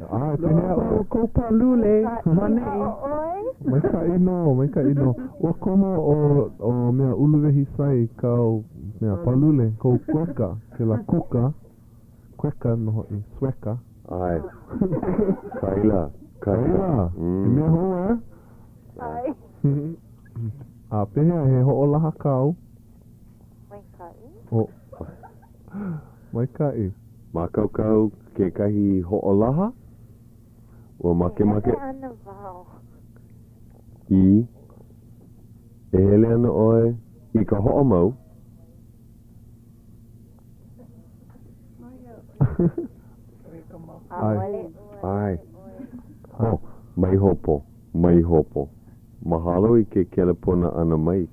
ʻAe, pehea Loaʻa ʻoe? kou pālule maneʻi. Maikaʻi nō, maikaʻi nō. Ua komo ʻo, ʻo mea Uluwehi Sai i kāu mea pālule, kou kueka, kēlā kuka, kueka nō hoʻi, sueka. ʻAe. Kaila, kaila. Kaila, he mea hou, eh? ʻAe. A pehea, he hoʻolaha kāu? Maikaʻi. Oh. Maikaʻi. Mākaukau kekahi hoʻolaha? Ua makemake. E hele ana wau. I. E hele ana ʻoe i ka hoʻomau. ʻAʻole. ʻAe. Oh, mai hopo, mai hopo. Mahalo i ke kelepona ʻana mai.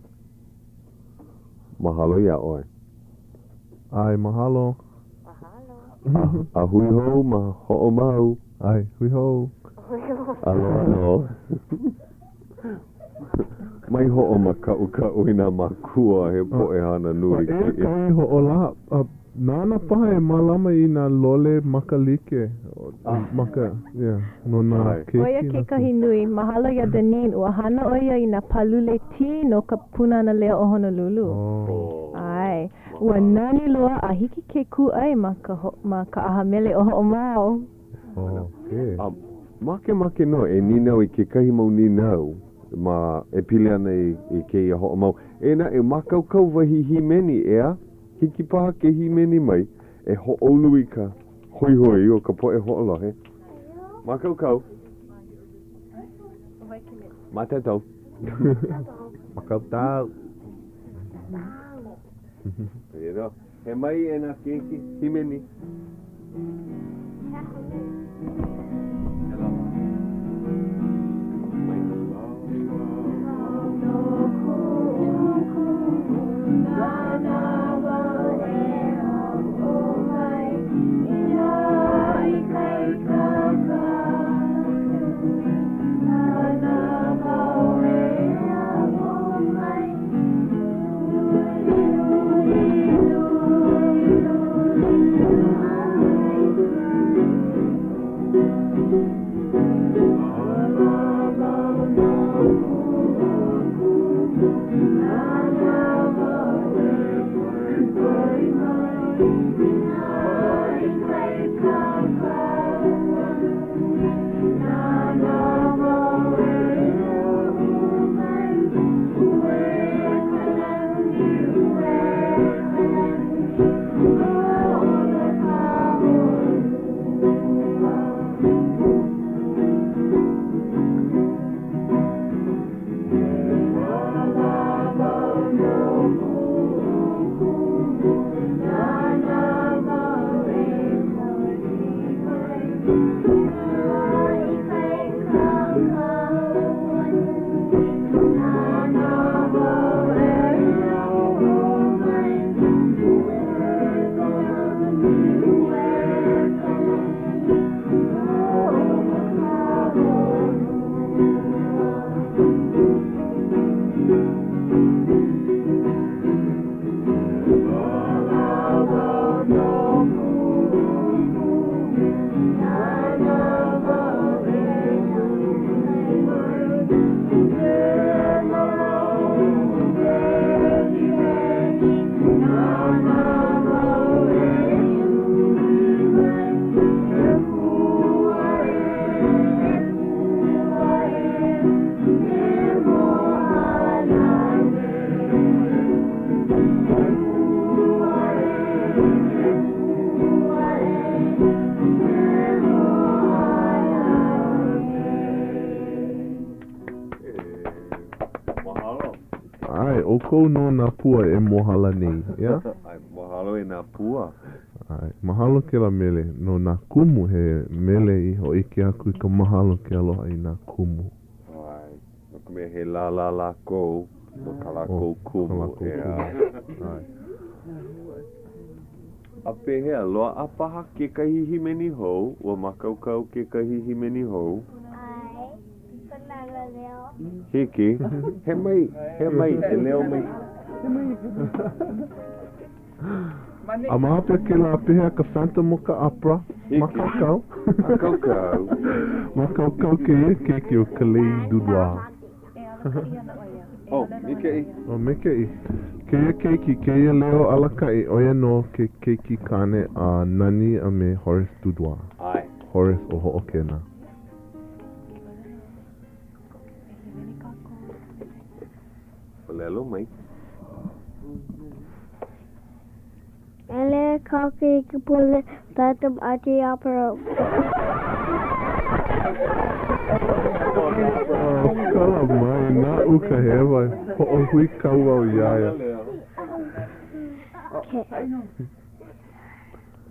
Mahalo iā ʻoe. ʻAe, mahalo. Mahalo. A, a hui hou ma Hoʻomau. ʻAe, hui hou. Hui hou. Aloha nō. Mai hoʻomakaʻukaʻu i nā mākua, he poʻe hana nui Eia kēia. kahi hoʻolaha, a nāna paha e mālama i nā lole makalike, maka, yeah, no nā keiki. ʻO ia kekahi nui. Mahalo iā Deneen, ua hana ʻo ia i nā pālule tī no ka Pūnana Leo o Honolulu. ʻAe. Ua nani loa a hiki ke kūʻai ma ka ma ka ʻaha mele o Hoʻomau. A makemake nō e nīnau i kekahi mau nīnau ma e pili ana i i kēia hoʻomau. Eia naʻe, mākaukau wahi hīmeni, ʻeā? Hiki paha ke hīmeni mai e hoʻoulu i ka hoihoi o ka poʻe hoʻolohe. Mākaukau. Mātautau. Mākautau. Eia nō. He mai e nā keiki, hīmeni. ʻoukou nō nā pua e mohala nei, ʻeā? ʻAe, mahalo e nā pua. ʻAe, mahalo kēlā mele no nā kumu, he mele i hōʻike aku i ka mahalo ke aloha i nā kumu. ʻAe, no ka mea he lālā lākou no kā lākou kumu, ʻeā. ʻAe. A pehea, loaʻa paha kekahi hīmeni hou? Ua mākaukau kekahi hīmeni hou? ʻAe, Pūnana Leo. Hiki. He mai, he mai, e leo mai. He mai, he mai. A ma hope o kēlā, pehea ka Phantom o ka Opera? Mākaukau. Mākaukau. Mākaukau kēia keiki ʻo Kalei Dudoit. Oh, maikaʻi. Oh, maikaʻi. Kēia keiki, kēia leo alakaʻi, ʻo ia nō ke keiki kāne a Nani a me Horace Dudoit. ʻAe. Horace o Hoʻokena. ʻŌlelo mai. Mele Kakeikipule Phantom of the Opera. Kala mai naʻu ka hewa, hoʻohuikau au iā ia.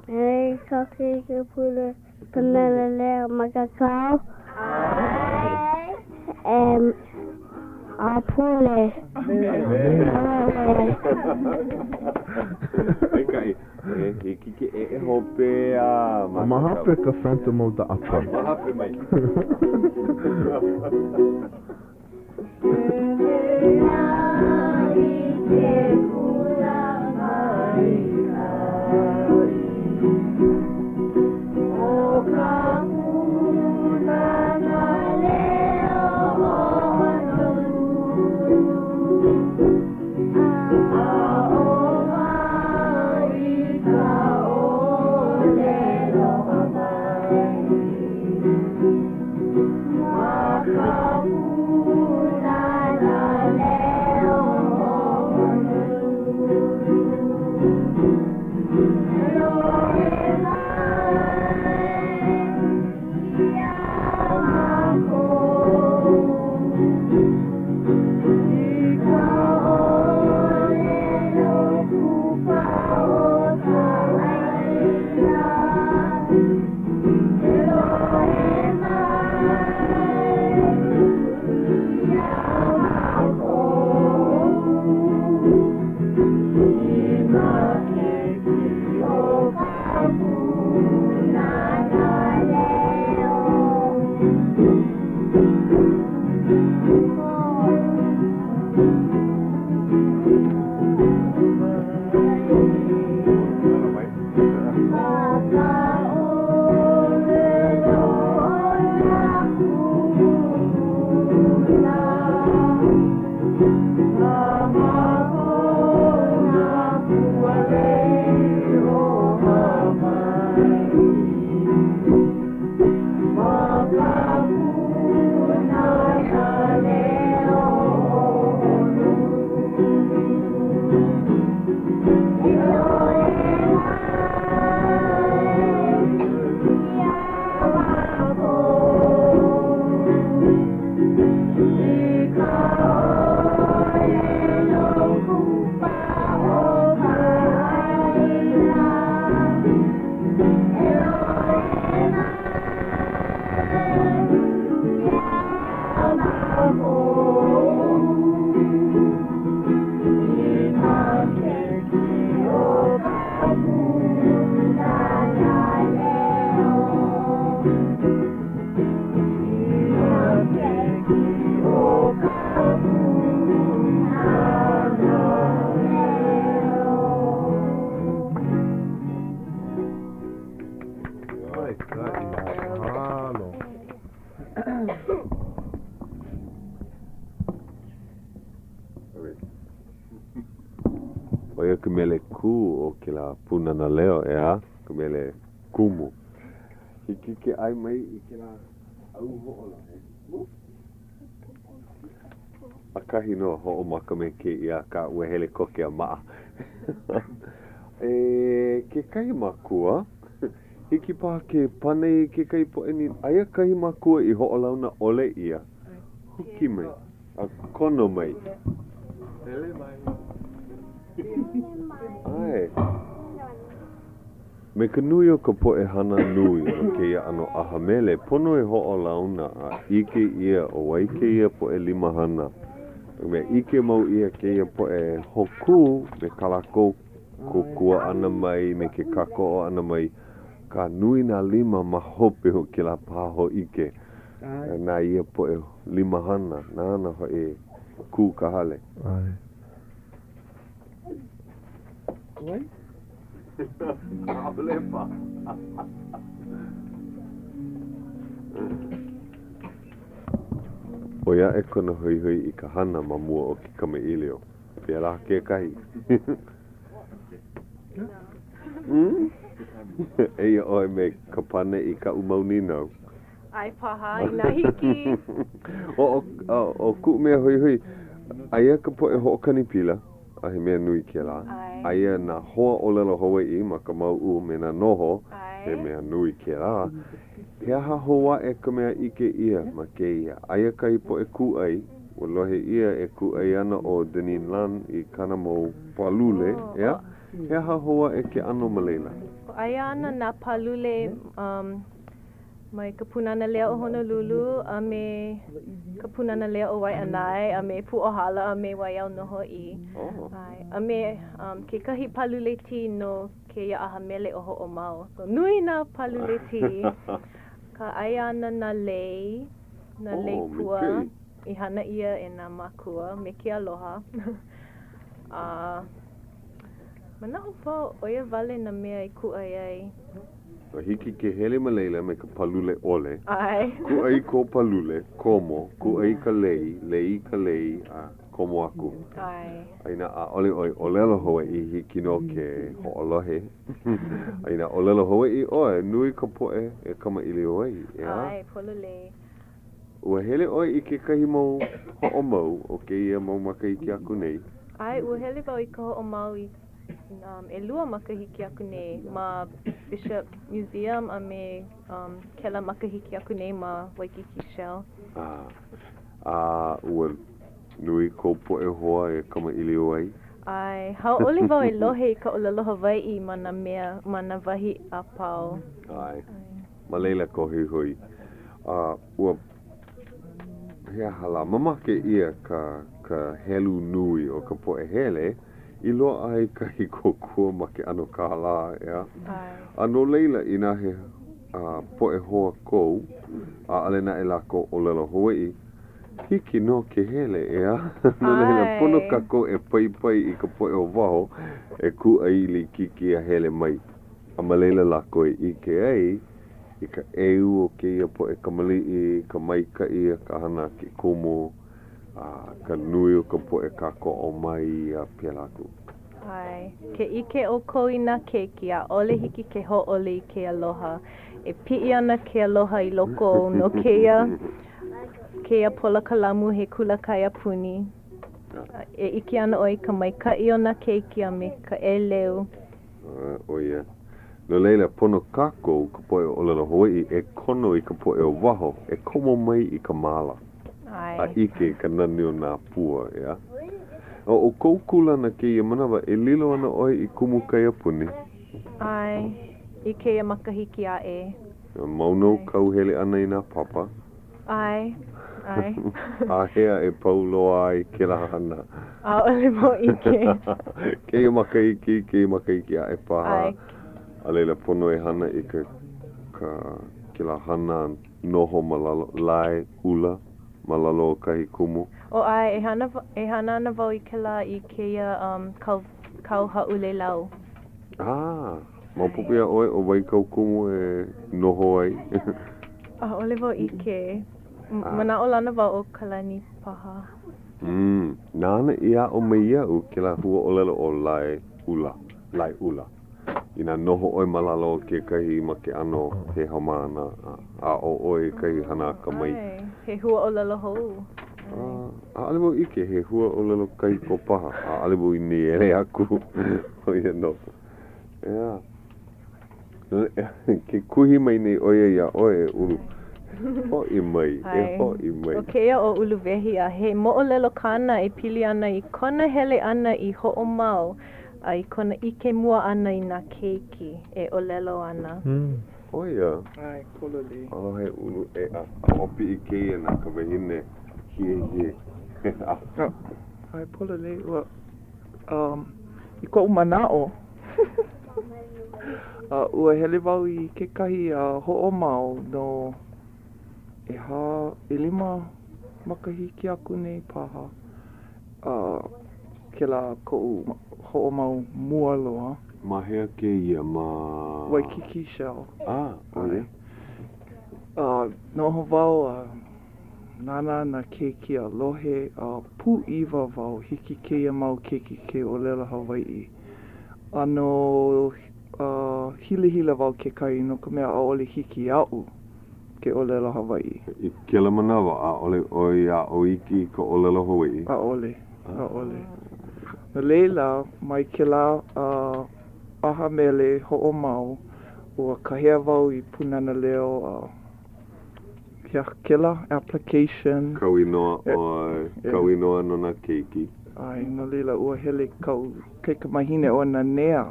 Mele Kakeikipule Pūnana Leo Makakau e a pule. Maikaʻi. E hiki ke eʻe hope a Ma hope ka Phantom of the Opera. Ma hope mai. Maikaʻi, mahalo. ʻO ia ka mele kū o kēlā Pūnana Leo, ʻeā, ka mele kumu. Hiki ke ʻae mai i kēlā au hoʻolohe. ʻAkahi nō a hoʻomaka me kēia, akā ua hele koke a maʻa. E kekahi makua, hiki paha ke pane i kekahi poʻe nīnau. Aia kahi makua i hoʻolauna ʻole ʻia. Huki mai a kono mai. Hele mai. ʻAe. Me ka nui o ka poʻe hana nui no kēia ʻano ʻaha mele, pono e hoʻolauna a ʻike ʻia ʻo wai kēia poʻe limahana. No ka mea, ʻike mau ʻia kēia poʻe hōkū me kā lākou kōkua ʻana mai, me ke kākoʻo ʻana mai, akā nui nā lima ma hope o kēlā pā hōʻike na ia poʻe limahana nāna hoʻi e kū ka hale. ʻAe. ʻAʻole paha. ʻOi aʻe kona hoihoi i ka hana ma mua o ke kamaʻilio. Pēlā kekahi. Eia ʻoe me ka pane i kaʻu mau nīnau. ʻAe paha, inā hiki. ʻO kuʻu mea hoihoi, aia ka poʻe hoʻokani pila, a he mea nui kēlā. Aia nā hoa ʻōlelo Hawaiʻi ma ka mauʻu me nā noho, he mea nui kēlā. He aha hou aʻe ka mea ʻike ʻia ma kēia? Aia kahi poʻe kūʻai, ua lohe ʻia e kūʻai ana ʻo Deneen Lun i kāna mau pālule, ʻeā? He aha hou aʻe ke ʻano ma laila? Aia ana nā pālule mai ka Pūnana Leo o Honolulu a me ka Pūnana Leo o Waiʻanae a me Pūʻōhala a me Waiau nō hoʻi. Oh. ʻAe. A me um, kekahi pālule tī no kēia ʻaha mele ʻo Hoʻomau. So, nui nā pālule tī. Akā aia ana nā lei, nā oh, lei pua maikaʻi. i hana ʻia e nā mākua me ke aloha. A manaʻo wau ʻo ia wale nā mea i kūʻai ai. Ua hiki ke hele ma laila me ka pālule ʻole. ʻAe. Kūʻai kō pālule, komo, kūʻai ka lei, lei ka lei, a komo aku. ʻAe. A inā ʻaʻole ʻoe ʻōlelo Hawaiʻi, hiki nō ke hoʻolohe. A inā ʻōlelo Hawaiʻi ʻoe, nui ka poʻe e kamaʻilio ai, ʻeā? ʻAe, pololei. Ua hele ʻoe i kekahi mau hoʻomau o kēia mau makahiki aku nei? ʻAe, ua hele wau i ka hoʻomau i ʻelua makahiki aku nei ma Bishop Museum a me um, kēlā makahiki aku nei ma Waikiki Shell. Ah, a ua nui kou poʻe hoa e kamaʻilio ai? ʻAe, hauʻoli wau e lohe i ka ʻōlelo Hawaiʻi ma nā mea, ma nā wahi a pau. ʻAe, ma laila ka hoihoi. A ua, he aha lā, mamake ʻia ka, ka helu nui o ka poʻe hele, i loaʻa ai kahi kōkua ma ke ʻano kālā, ʻeā? A no laila, inā he poʻe hoa kou, ʻaʻole naʻe lākou ʻōlelo Hawaiʻi, hiki nō ke hele, ʻeā? No laila, pono kākou e paipai i ka poʻe o waho e kūʻai likiki a hele mai. A ma laila lākou e ʻike ai i ka ʻeu o kēia poʻe kamaliʻi, ka maikaʻi a ka hana a ke kumu. a ka nui o ka poʻe kākoʻo mai a pēlā aku. ʻAe. Ke ʻike ʻoukou i nā keiki, ʻaʻole hiki ke hōʻole i ke aloha. E piʻi ana ke aloha i loko ou no kēia, kēia polokalamu he kula kaiapuni. E ʻike ana ʻoe i ka maikaʻi o nā keiki a me ka ʻeleu. ʻO ia. No laila, pono kākou, ka poʻe ʻōlelo Hawaiʻi, e kono i ka poʻe o waho e komo mai i ka māla a ʻike i ka nani o nā pua, ʻeā? ʻO kou kūlana kēia manawa, e lilo ana ʻoe i kumu kaiapuni. ʻAe, i kēia makahiki aʻe. Mau nō kāu hele ʻana i nā papa. ʻAe, ʻae. Āhea e pau loa ai kēlā hana? ʻAʻole wau ʻike. Kēia makahiki, kēia makahiki aʻe paha. ʻAe. A laila pono e hana i ka, ka, kēlā hana noho ma lalo, lae ʻula ma lalo o kahi kumu. ʻO ʻae, e hana, e hana ana wau i kēlā i kēia um, kau, kau hāʻulelau. Ah, maopopo iā ʻoe ʻo wai kāu kumu e noho ai? ʻAʻole wau ʻike. Manaʻolana wau ʻo Kalani paha. Mm, nāna i aʻo mai iaʻu kēlā huaʻōlelo ʻo lae ʻula, lae ʻula. Inā noho ʻoe ma lalo o kekahi ma ke ʻano he haumāna, a aʻo ʻoe i kahi hana akamai. ʻAe, he huaʻōlelo hou. ʻAʻole wau ʻike he huaʻōlelo kahiko paha, ʻaʻole wau i nīele aku. ʻO ia nō. ʻEā. Ke kuhi mai nei ʻo ia iā ʻoe e ulu. Hoʻi mai, e hoʻi mai. ʻO kēia ʻo Uluwehi a he moʻolelo kāna e pili ana i kona hele ʻana i Hoʻomau a i kona ʻike mua ʻana i nā keiki e ʻōlelo ana. ʻO ia. ʻAe, pololei. Aloha e Ulu ʻeā. Hoʻopiʻi kēia na ka wahine hiehie. ʻAe, pololei. Ua, um, i koʻu manaʻo, ua hele wau i kekahi hoʻomau no ʻehā, ʻelima makahiki aku nei paha. Kēlā koʻu hoʻomau mua loa. Ma hea kēia? Ma. Waikiki Shell. Ah, ʻo ia. Noho wau a nānā nā keiki a lohe a pūʻiwa wau hiki kēia mau keiki ke ʻōlelo Hawaiʻi. ʻAno hilahila wau kekahi no ka mea ʻaʻole hiki iaʻu ke ʻōlelo Hawaiʻi. I kēlā manawa, ʻaʻole ʻoe aʻo iki i ka ʻōlelo Hawaiʻi? ʻAʻole, ʻaʻole. No laila, mai kēlā ʻaha mele hoʻomau, ua kāhea wau i Pūnana Leo a he aha kēlā application. Kau inoa ʻoe, kau inoa no nā keiki. ʻAe, no laila, ua hele kaʻu kaikamahine ʻo Nanea.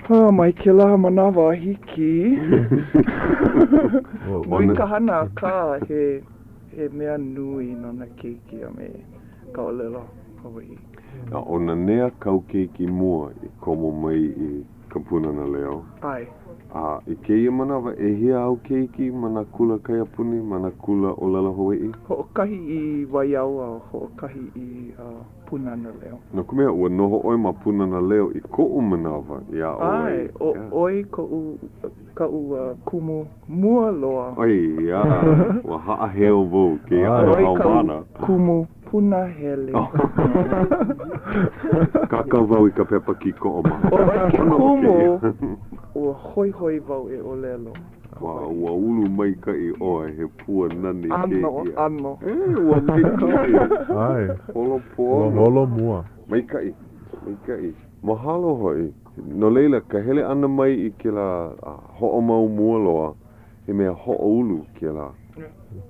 Mai kēlā manawa a hiki. Nui ka hana akā he he mea nui no nā keiki a me ka ʻōlelo Hawaiʻi. A ʻo Nanea kāu keiki mua i komo mai i ka Pūnana Leo. ʻAe. A i kēia manawa, ʻehia āu keiki ma nā kula kaiapuni, ma nā kula ʻōlelo Hawaiʻi? Hoʻokahi i Waiau a hoʻokahi i Pūnana Leo. No ka mea, ua noho ʻoe ma Pūnana Leo i koʻu manawa i aʻo ai. ʻAe, ʻo ʻoe koʻu, kaʻu kumu mua loa. ʻAi, ʻeā, ua haʻaheo wau i kēia ʻano haumāna. ʻOe kaʻu kumu punahele. Kākau wau i ka pepa kīkoʻo ma. ʻOe ke kumu, ua hoihoi wau e ʻōlelo. Ua, ua ulu maikaʻi ʻoe, he pua nani kēia. ʻAno, ʻano. E, ua maikaʻi. ʻAe. Holo pono. Ua holo mua. Maikaʻi, maikaʻi. Mahalo hoʻi. No laila, ka hele ʻana mai i kēlā hoʻomau mua loa, he mea hoʻoulu kēlā.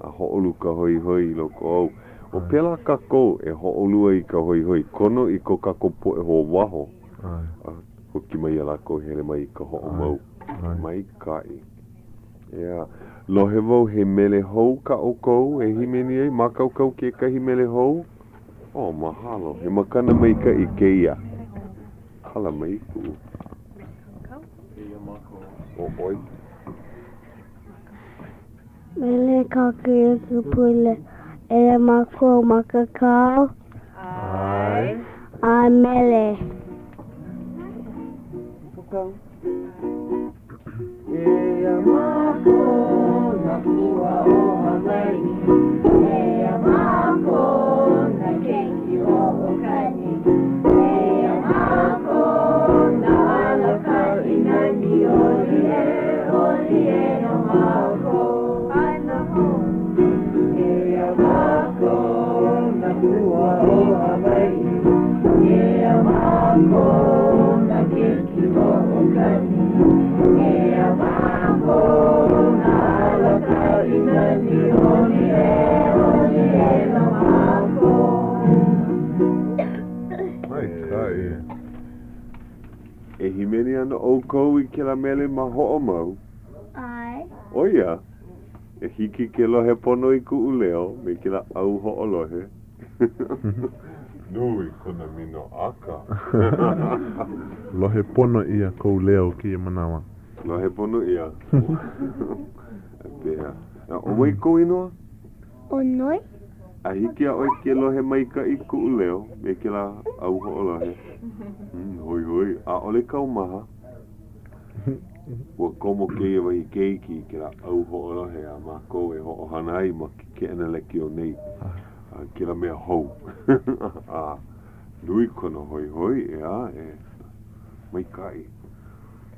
A hoʻoulu ka hoihoi i loko ou. ʻO pēlā kākou e hoʻoulu ai i ka hoihoi, kono i ko kākou poʻe hoa waho. A huki mai iā lākou e hele mai i ka hoʻomau. Maikaʻi. ʻEā. Lohe wau he mele hou kā ʻoukou e hīmeni ai? Mākaukau kekahi mele hou? Oh, mahalo. He makana maikaʻi kēia. Hala mai kuʻu. Eia mākou. ʻO ʻoe. Mele kākou i ka pule. Eia mākou mākaukau. ʻAe. A mele. Eia mākou nā pua o Hawaiʻi. Eia mākou nā keiki hoʻokani. Eia mākou nā alakaʻi nani oli e, oli e no mākou. ʻAna hou. Eia mākou nā pua o Hawaiʻi. Eia mākou nā keiki hoʻokani. Eia mākou nā alakaʻi nani oli e, oli e no mākou. Maikaʻi. E hīmeni ana ʻoukou i kēlā mele ma Hoʻomau? ʻAe. ʻO ia, e hiki ke lohe pono i kuʻu leo me kēlā ʻau hoʻolohe. Nui kona minoʻaka. Lohe pono ʻia kou leo kēia manawa. Lohe pono ʻia. Pehea. ʻO wai kou inoa? ʻO Noi. A hiki iā ʻoe ke lohe maikaʻi i kuʻu leo me kēlā ʻau hoʻolohe? Hmm, hoihoi, ʻaʻole kaumaha. Ua komo kēia wahi keiki i kēlā ʻau hoʻolohe a mākou e hoʻohana ai ma ke keʻena lekiō nei. A kēlā mea hou. A nui kona hoihoi, ʻeā, e maikaʻi.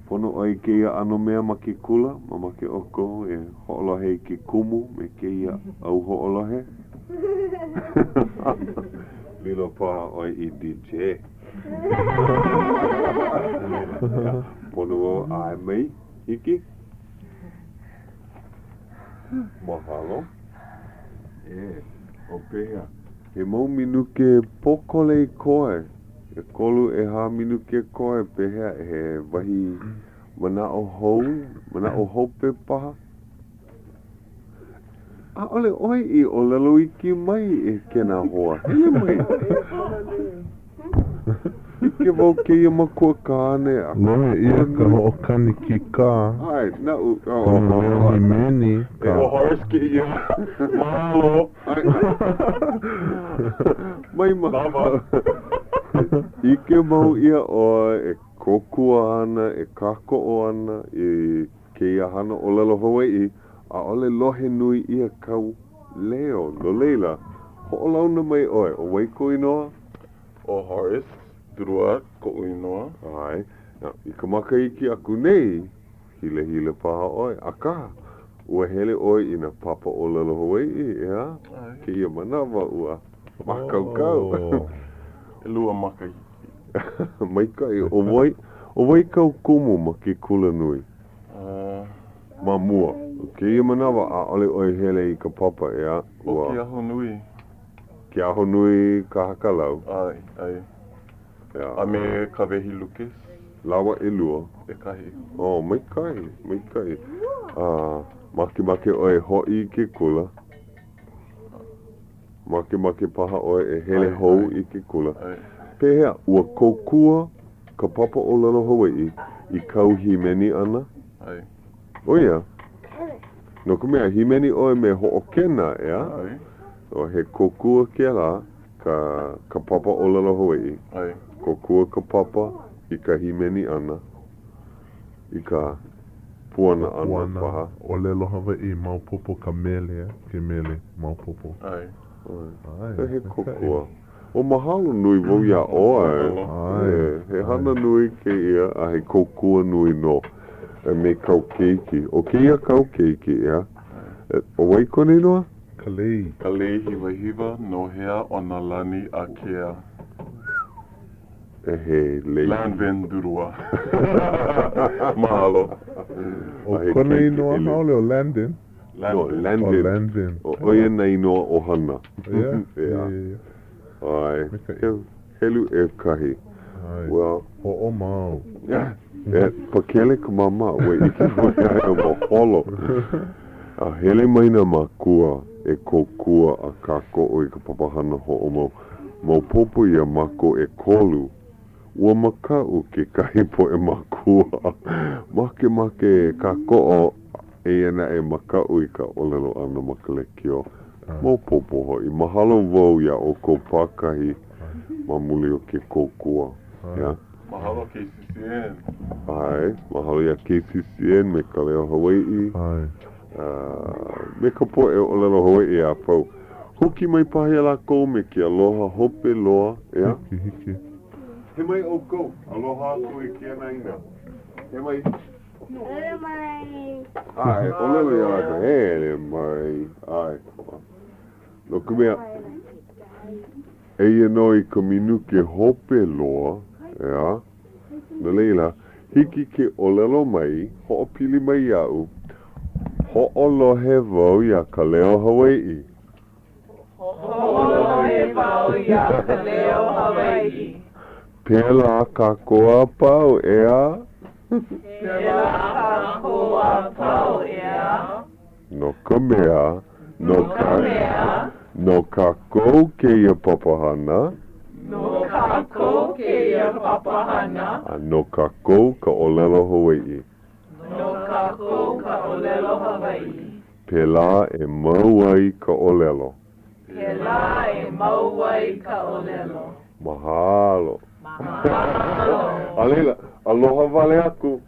Pono ʻoe i kēia ʻano mea ma ke kula, mamake ʻoukou e hoʻolohe i ke kumu me kēia ʻau hoʻolohe? Lilo paha ʻoe i DJ. Pono wau ʻae mai, hiki? Mahalo. E, o pehea, he mau minuke pōkole i koe, ʻekolu, ʻehā minuke koe, pehea, he wahi manaʻo hou, manaʻo hope paha? ʻAʻole ʻoe i ʻōlelo iki mai e kēnā hoa. Hele mai. ʻIke wau kēia makua kāne a. Lohe ʻia ka hoʻokani kīkā. ʻAe, naʻu. Ka leo hīmeni. Ka. ʻO Horace kēia. Mahalo. Mai mahalo. ʻIke mau ʻia ʻoe e kōkua ana, e kākoʻo ana i kēia hana ʻōlelo Hawaiʻi. ʻAʻole lohe nui ʻia kāu leo, no laila, hoʻolauna mai ʻoe, ʻo wai kou inoa? ʻO Horace Durua koʻu inoa. ʻAe. I ka makahiki aku nei, hilahila paha ʻoe, akā, ua hele ʻoe i nā papa ʻōlelo Hawaiʻi, ʻeā? ʻAe. Kēia manawa, ua mākaukau. ʻElua makahiki. Maikaʻi. ʻO wai, ʻo wai kāu kumu ma ke kulanui? Ma mua o kēia manawa, ʻaʻole ʻoe hele i ka papa, ʻeā? ʻO ke ahonui. Ke ahonui Ka Haka Lau. ʻAe, ʻae. ʻEā. A me Kawehi Lucas. Lāua ʻelua. ʻEkahi. Oh, maikaʻi, maikaʻi. A, makemake ʻoe e hoʻi i ke kula? Makemake paha ʻoe e hele hou i ke kula? Pehea, ua kōkua ka papa ʻōlelo Hawaiʻi i kāu hīmeni ʻana? ʻAe. ʻO ia, no ka mea, hīmeni ʻoe me Hoʻokena, ʻeā? ʻAe. O, he kōkua kēlā, ka, ka papa ʻōlelo Hawaiʻi. ʻAe. Kōkua ka papa i ka hīmeni ʻana, i ka puana ʻana Puana, paha. ʻōlelo Hawaiʻi, maopopo ka mele, ke mele, maopopo. ʻAe. ʻAe. He kōkua. O mahalo nui wau iā ʻoe. ʻAe. He hana nui kēia a he kōkua nui nō me kāu keiki. ʻO kēia kāu keiki, ʻeā? ʻO wai kona inoa? Kalei. Kalei Hiwahiwa Nohea o nā lani ākea. E he lei. Landvin Durua. Mahalo. ʻO kona inoa haole ʻo Landon. No, Landvin. ʻO Landvin. ʻO ia nā inoa ʻohana. Yeah? Yeah. ʻAe. Maikaʻi. Helu ʻekahi. ʻAe. Well. Hoʻomau. E, pakele ka māmā, ua ʻike wau iā ia ua holo. A hele mai nā mākua e kōkua a kākoʻo i ka papahana hoʻomau. Maopopo iā mākou ʻekolu, ua makaʻu kekahi poʻe mākua. Makemake e kākoʻo, eia naʻe makaʻu i ka ʻōlelo ʻana ma ka lekiō. Maopopo hoʻi, mahalo wau iā ʻoukou pākahi ma muli o ke kōkua. Yeah. Mahalo KCCN. ʻAe, mahalo iā KCCN me Ka Leo Hawaiʻi. ʻAe. Me ka poʻe ʻōlelo Hawaiʻi a pau. Huki mai paha iā lākou me ke aloha hope loa, ʻeā? Hiki, hiki. He mai ʻoukou, aloha aku i ke anaina. He mai. Hele mai. ʻAe, ʻōlelo iā lākou, hele mai. ʻAe. No ka mea, eia nō i ka minuke hope loa, ʻeā? No laila, hiki ke ʻōlelo mai, hoʻopili mai iaʻu, hoʻolohe wau iā Ka Leo Hawaiʻi. Hoʻolohe wau iā Ka Leo Hawaiʻi. Pēlā kākou a pau, ʻeā? Pēlā kākou a pau, ʻeā? No ka mea, no ka mea, no kākou kēia papahana. No kākou kēia papahana. A no kākou ka ʻōlelo Hawaiʻi. No kākou ka ʻōlelo Hawaiʻi. Pēlā e mau ai ka ʻōlelo. Pēlā e mau ai ka ʻōlelo. Mahalo. Mahalo. A laila, aloha wale aku.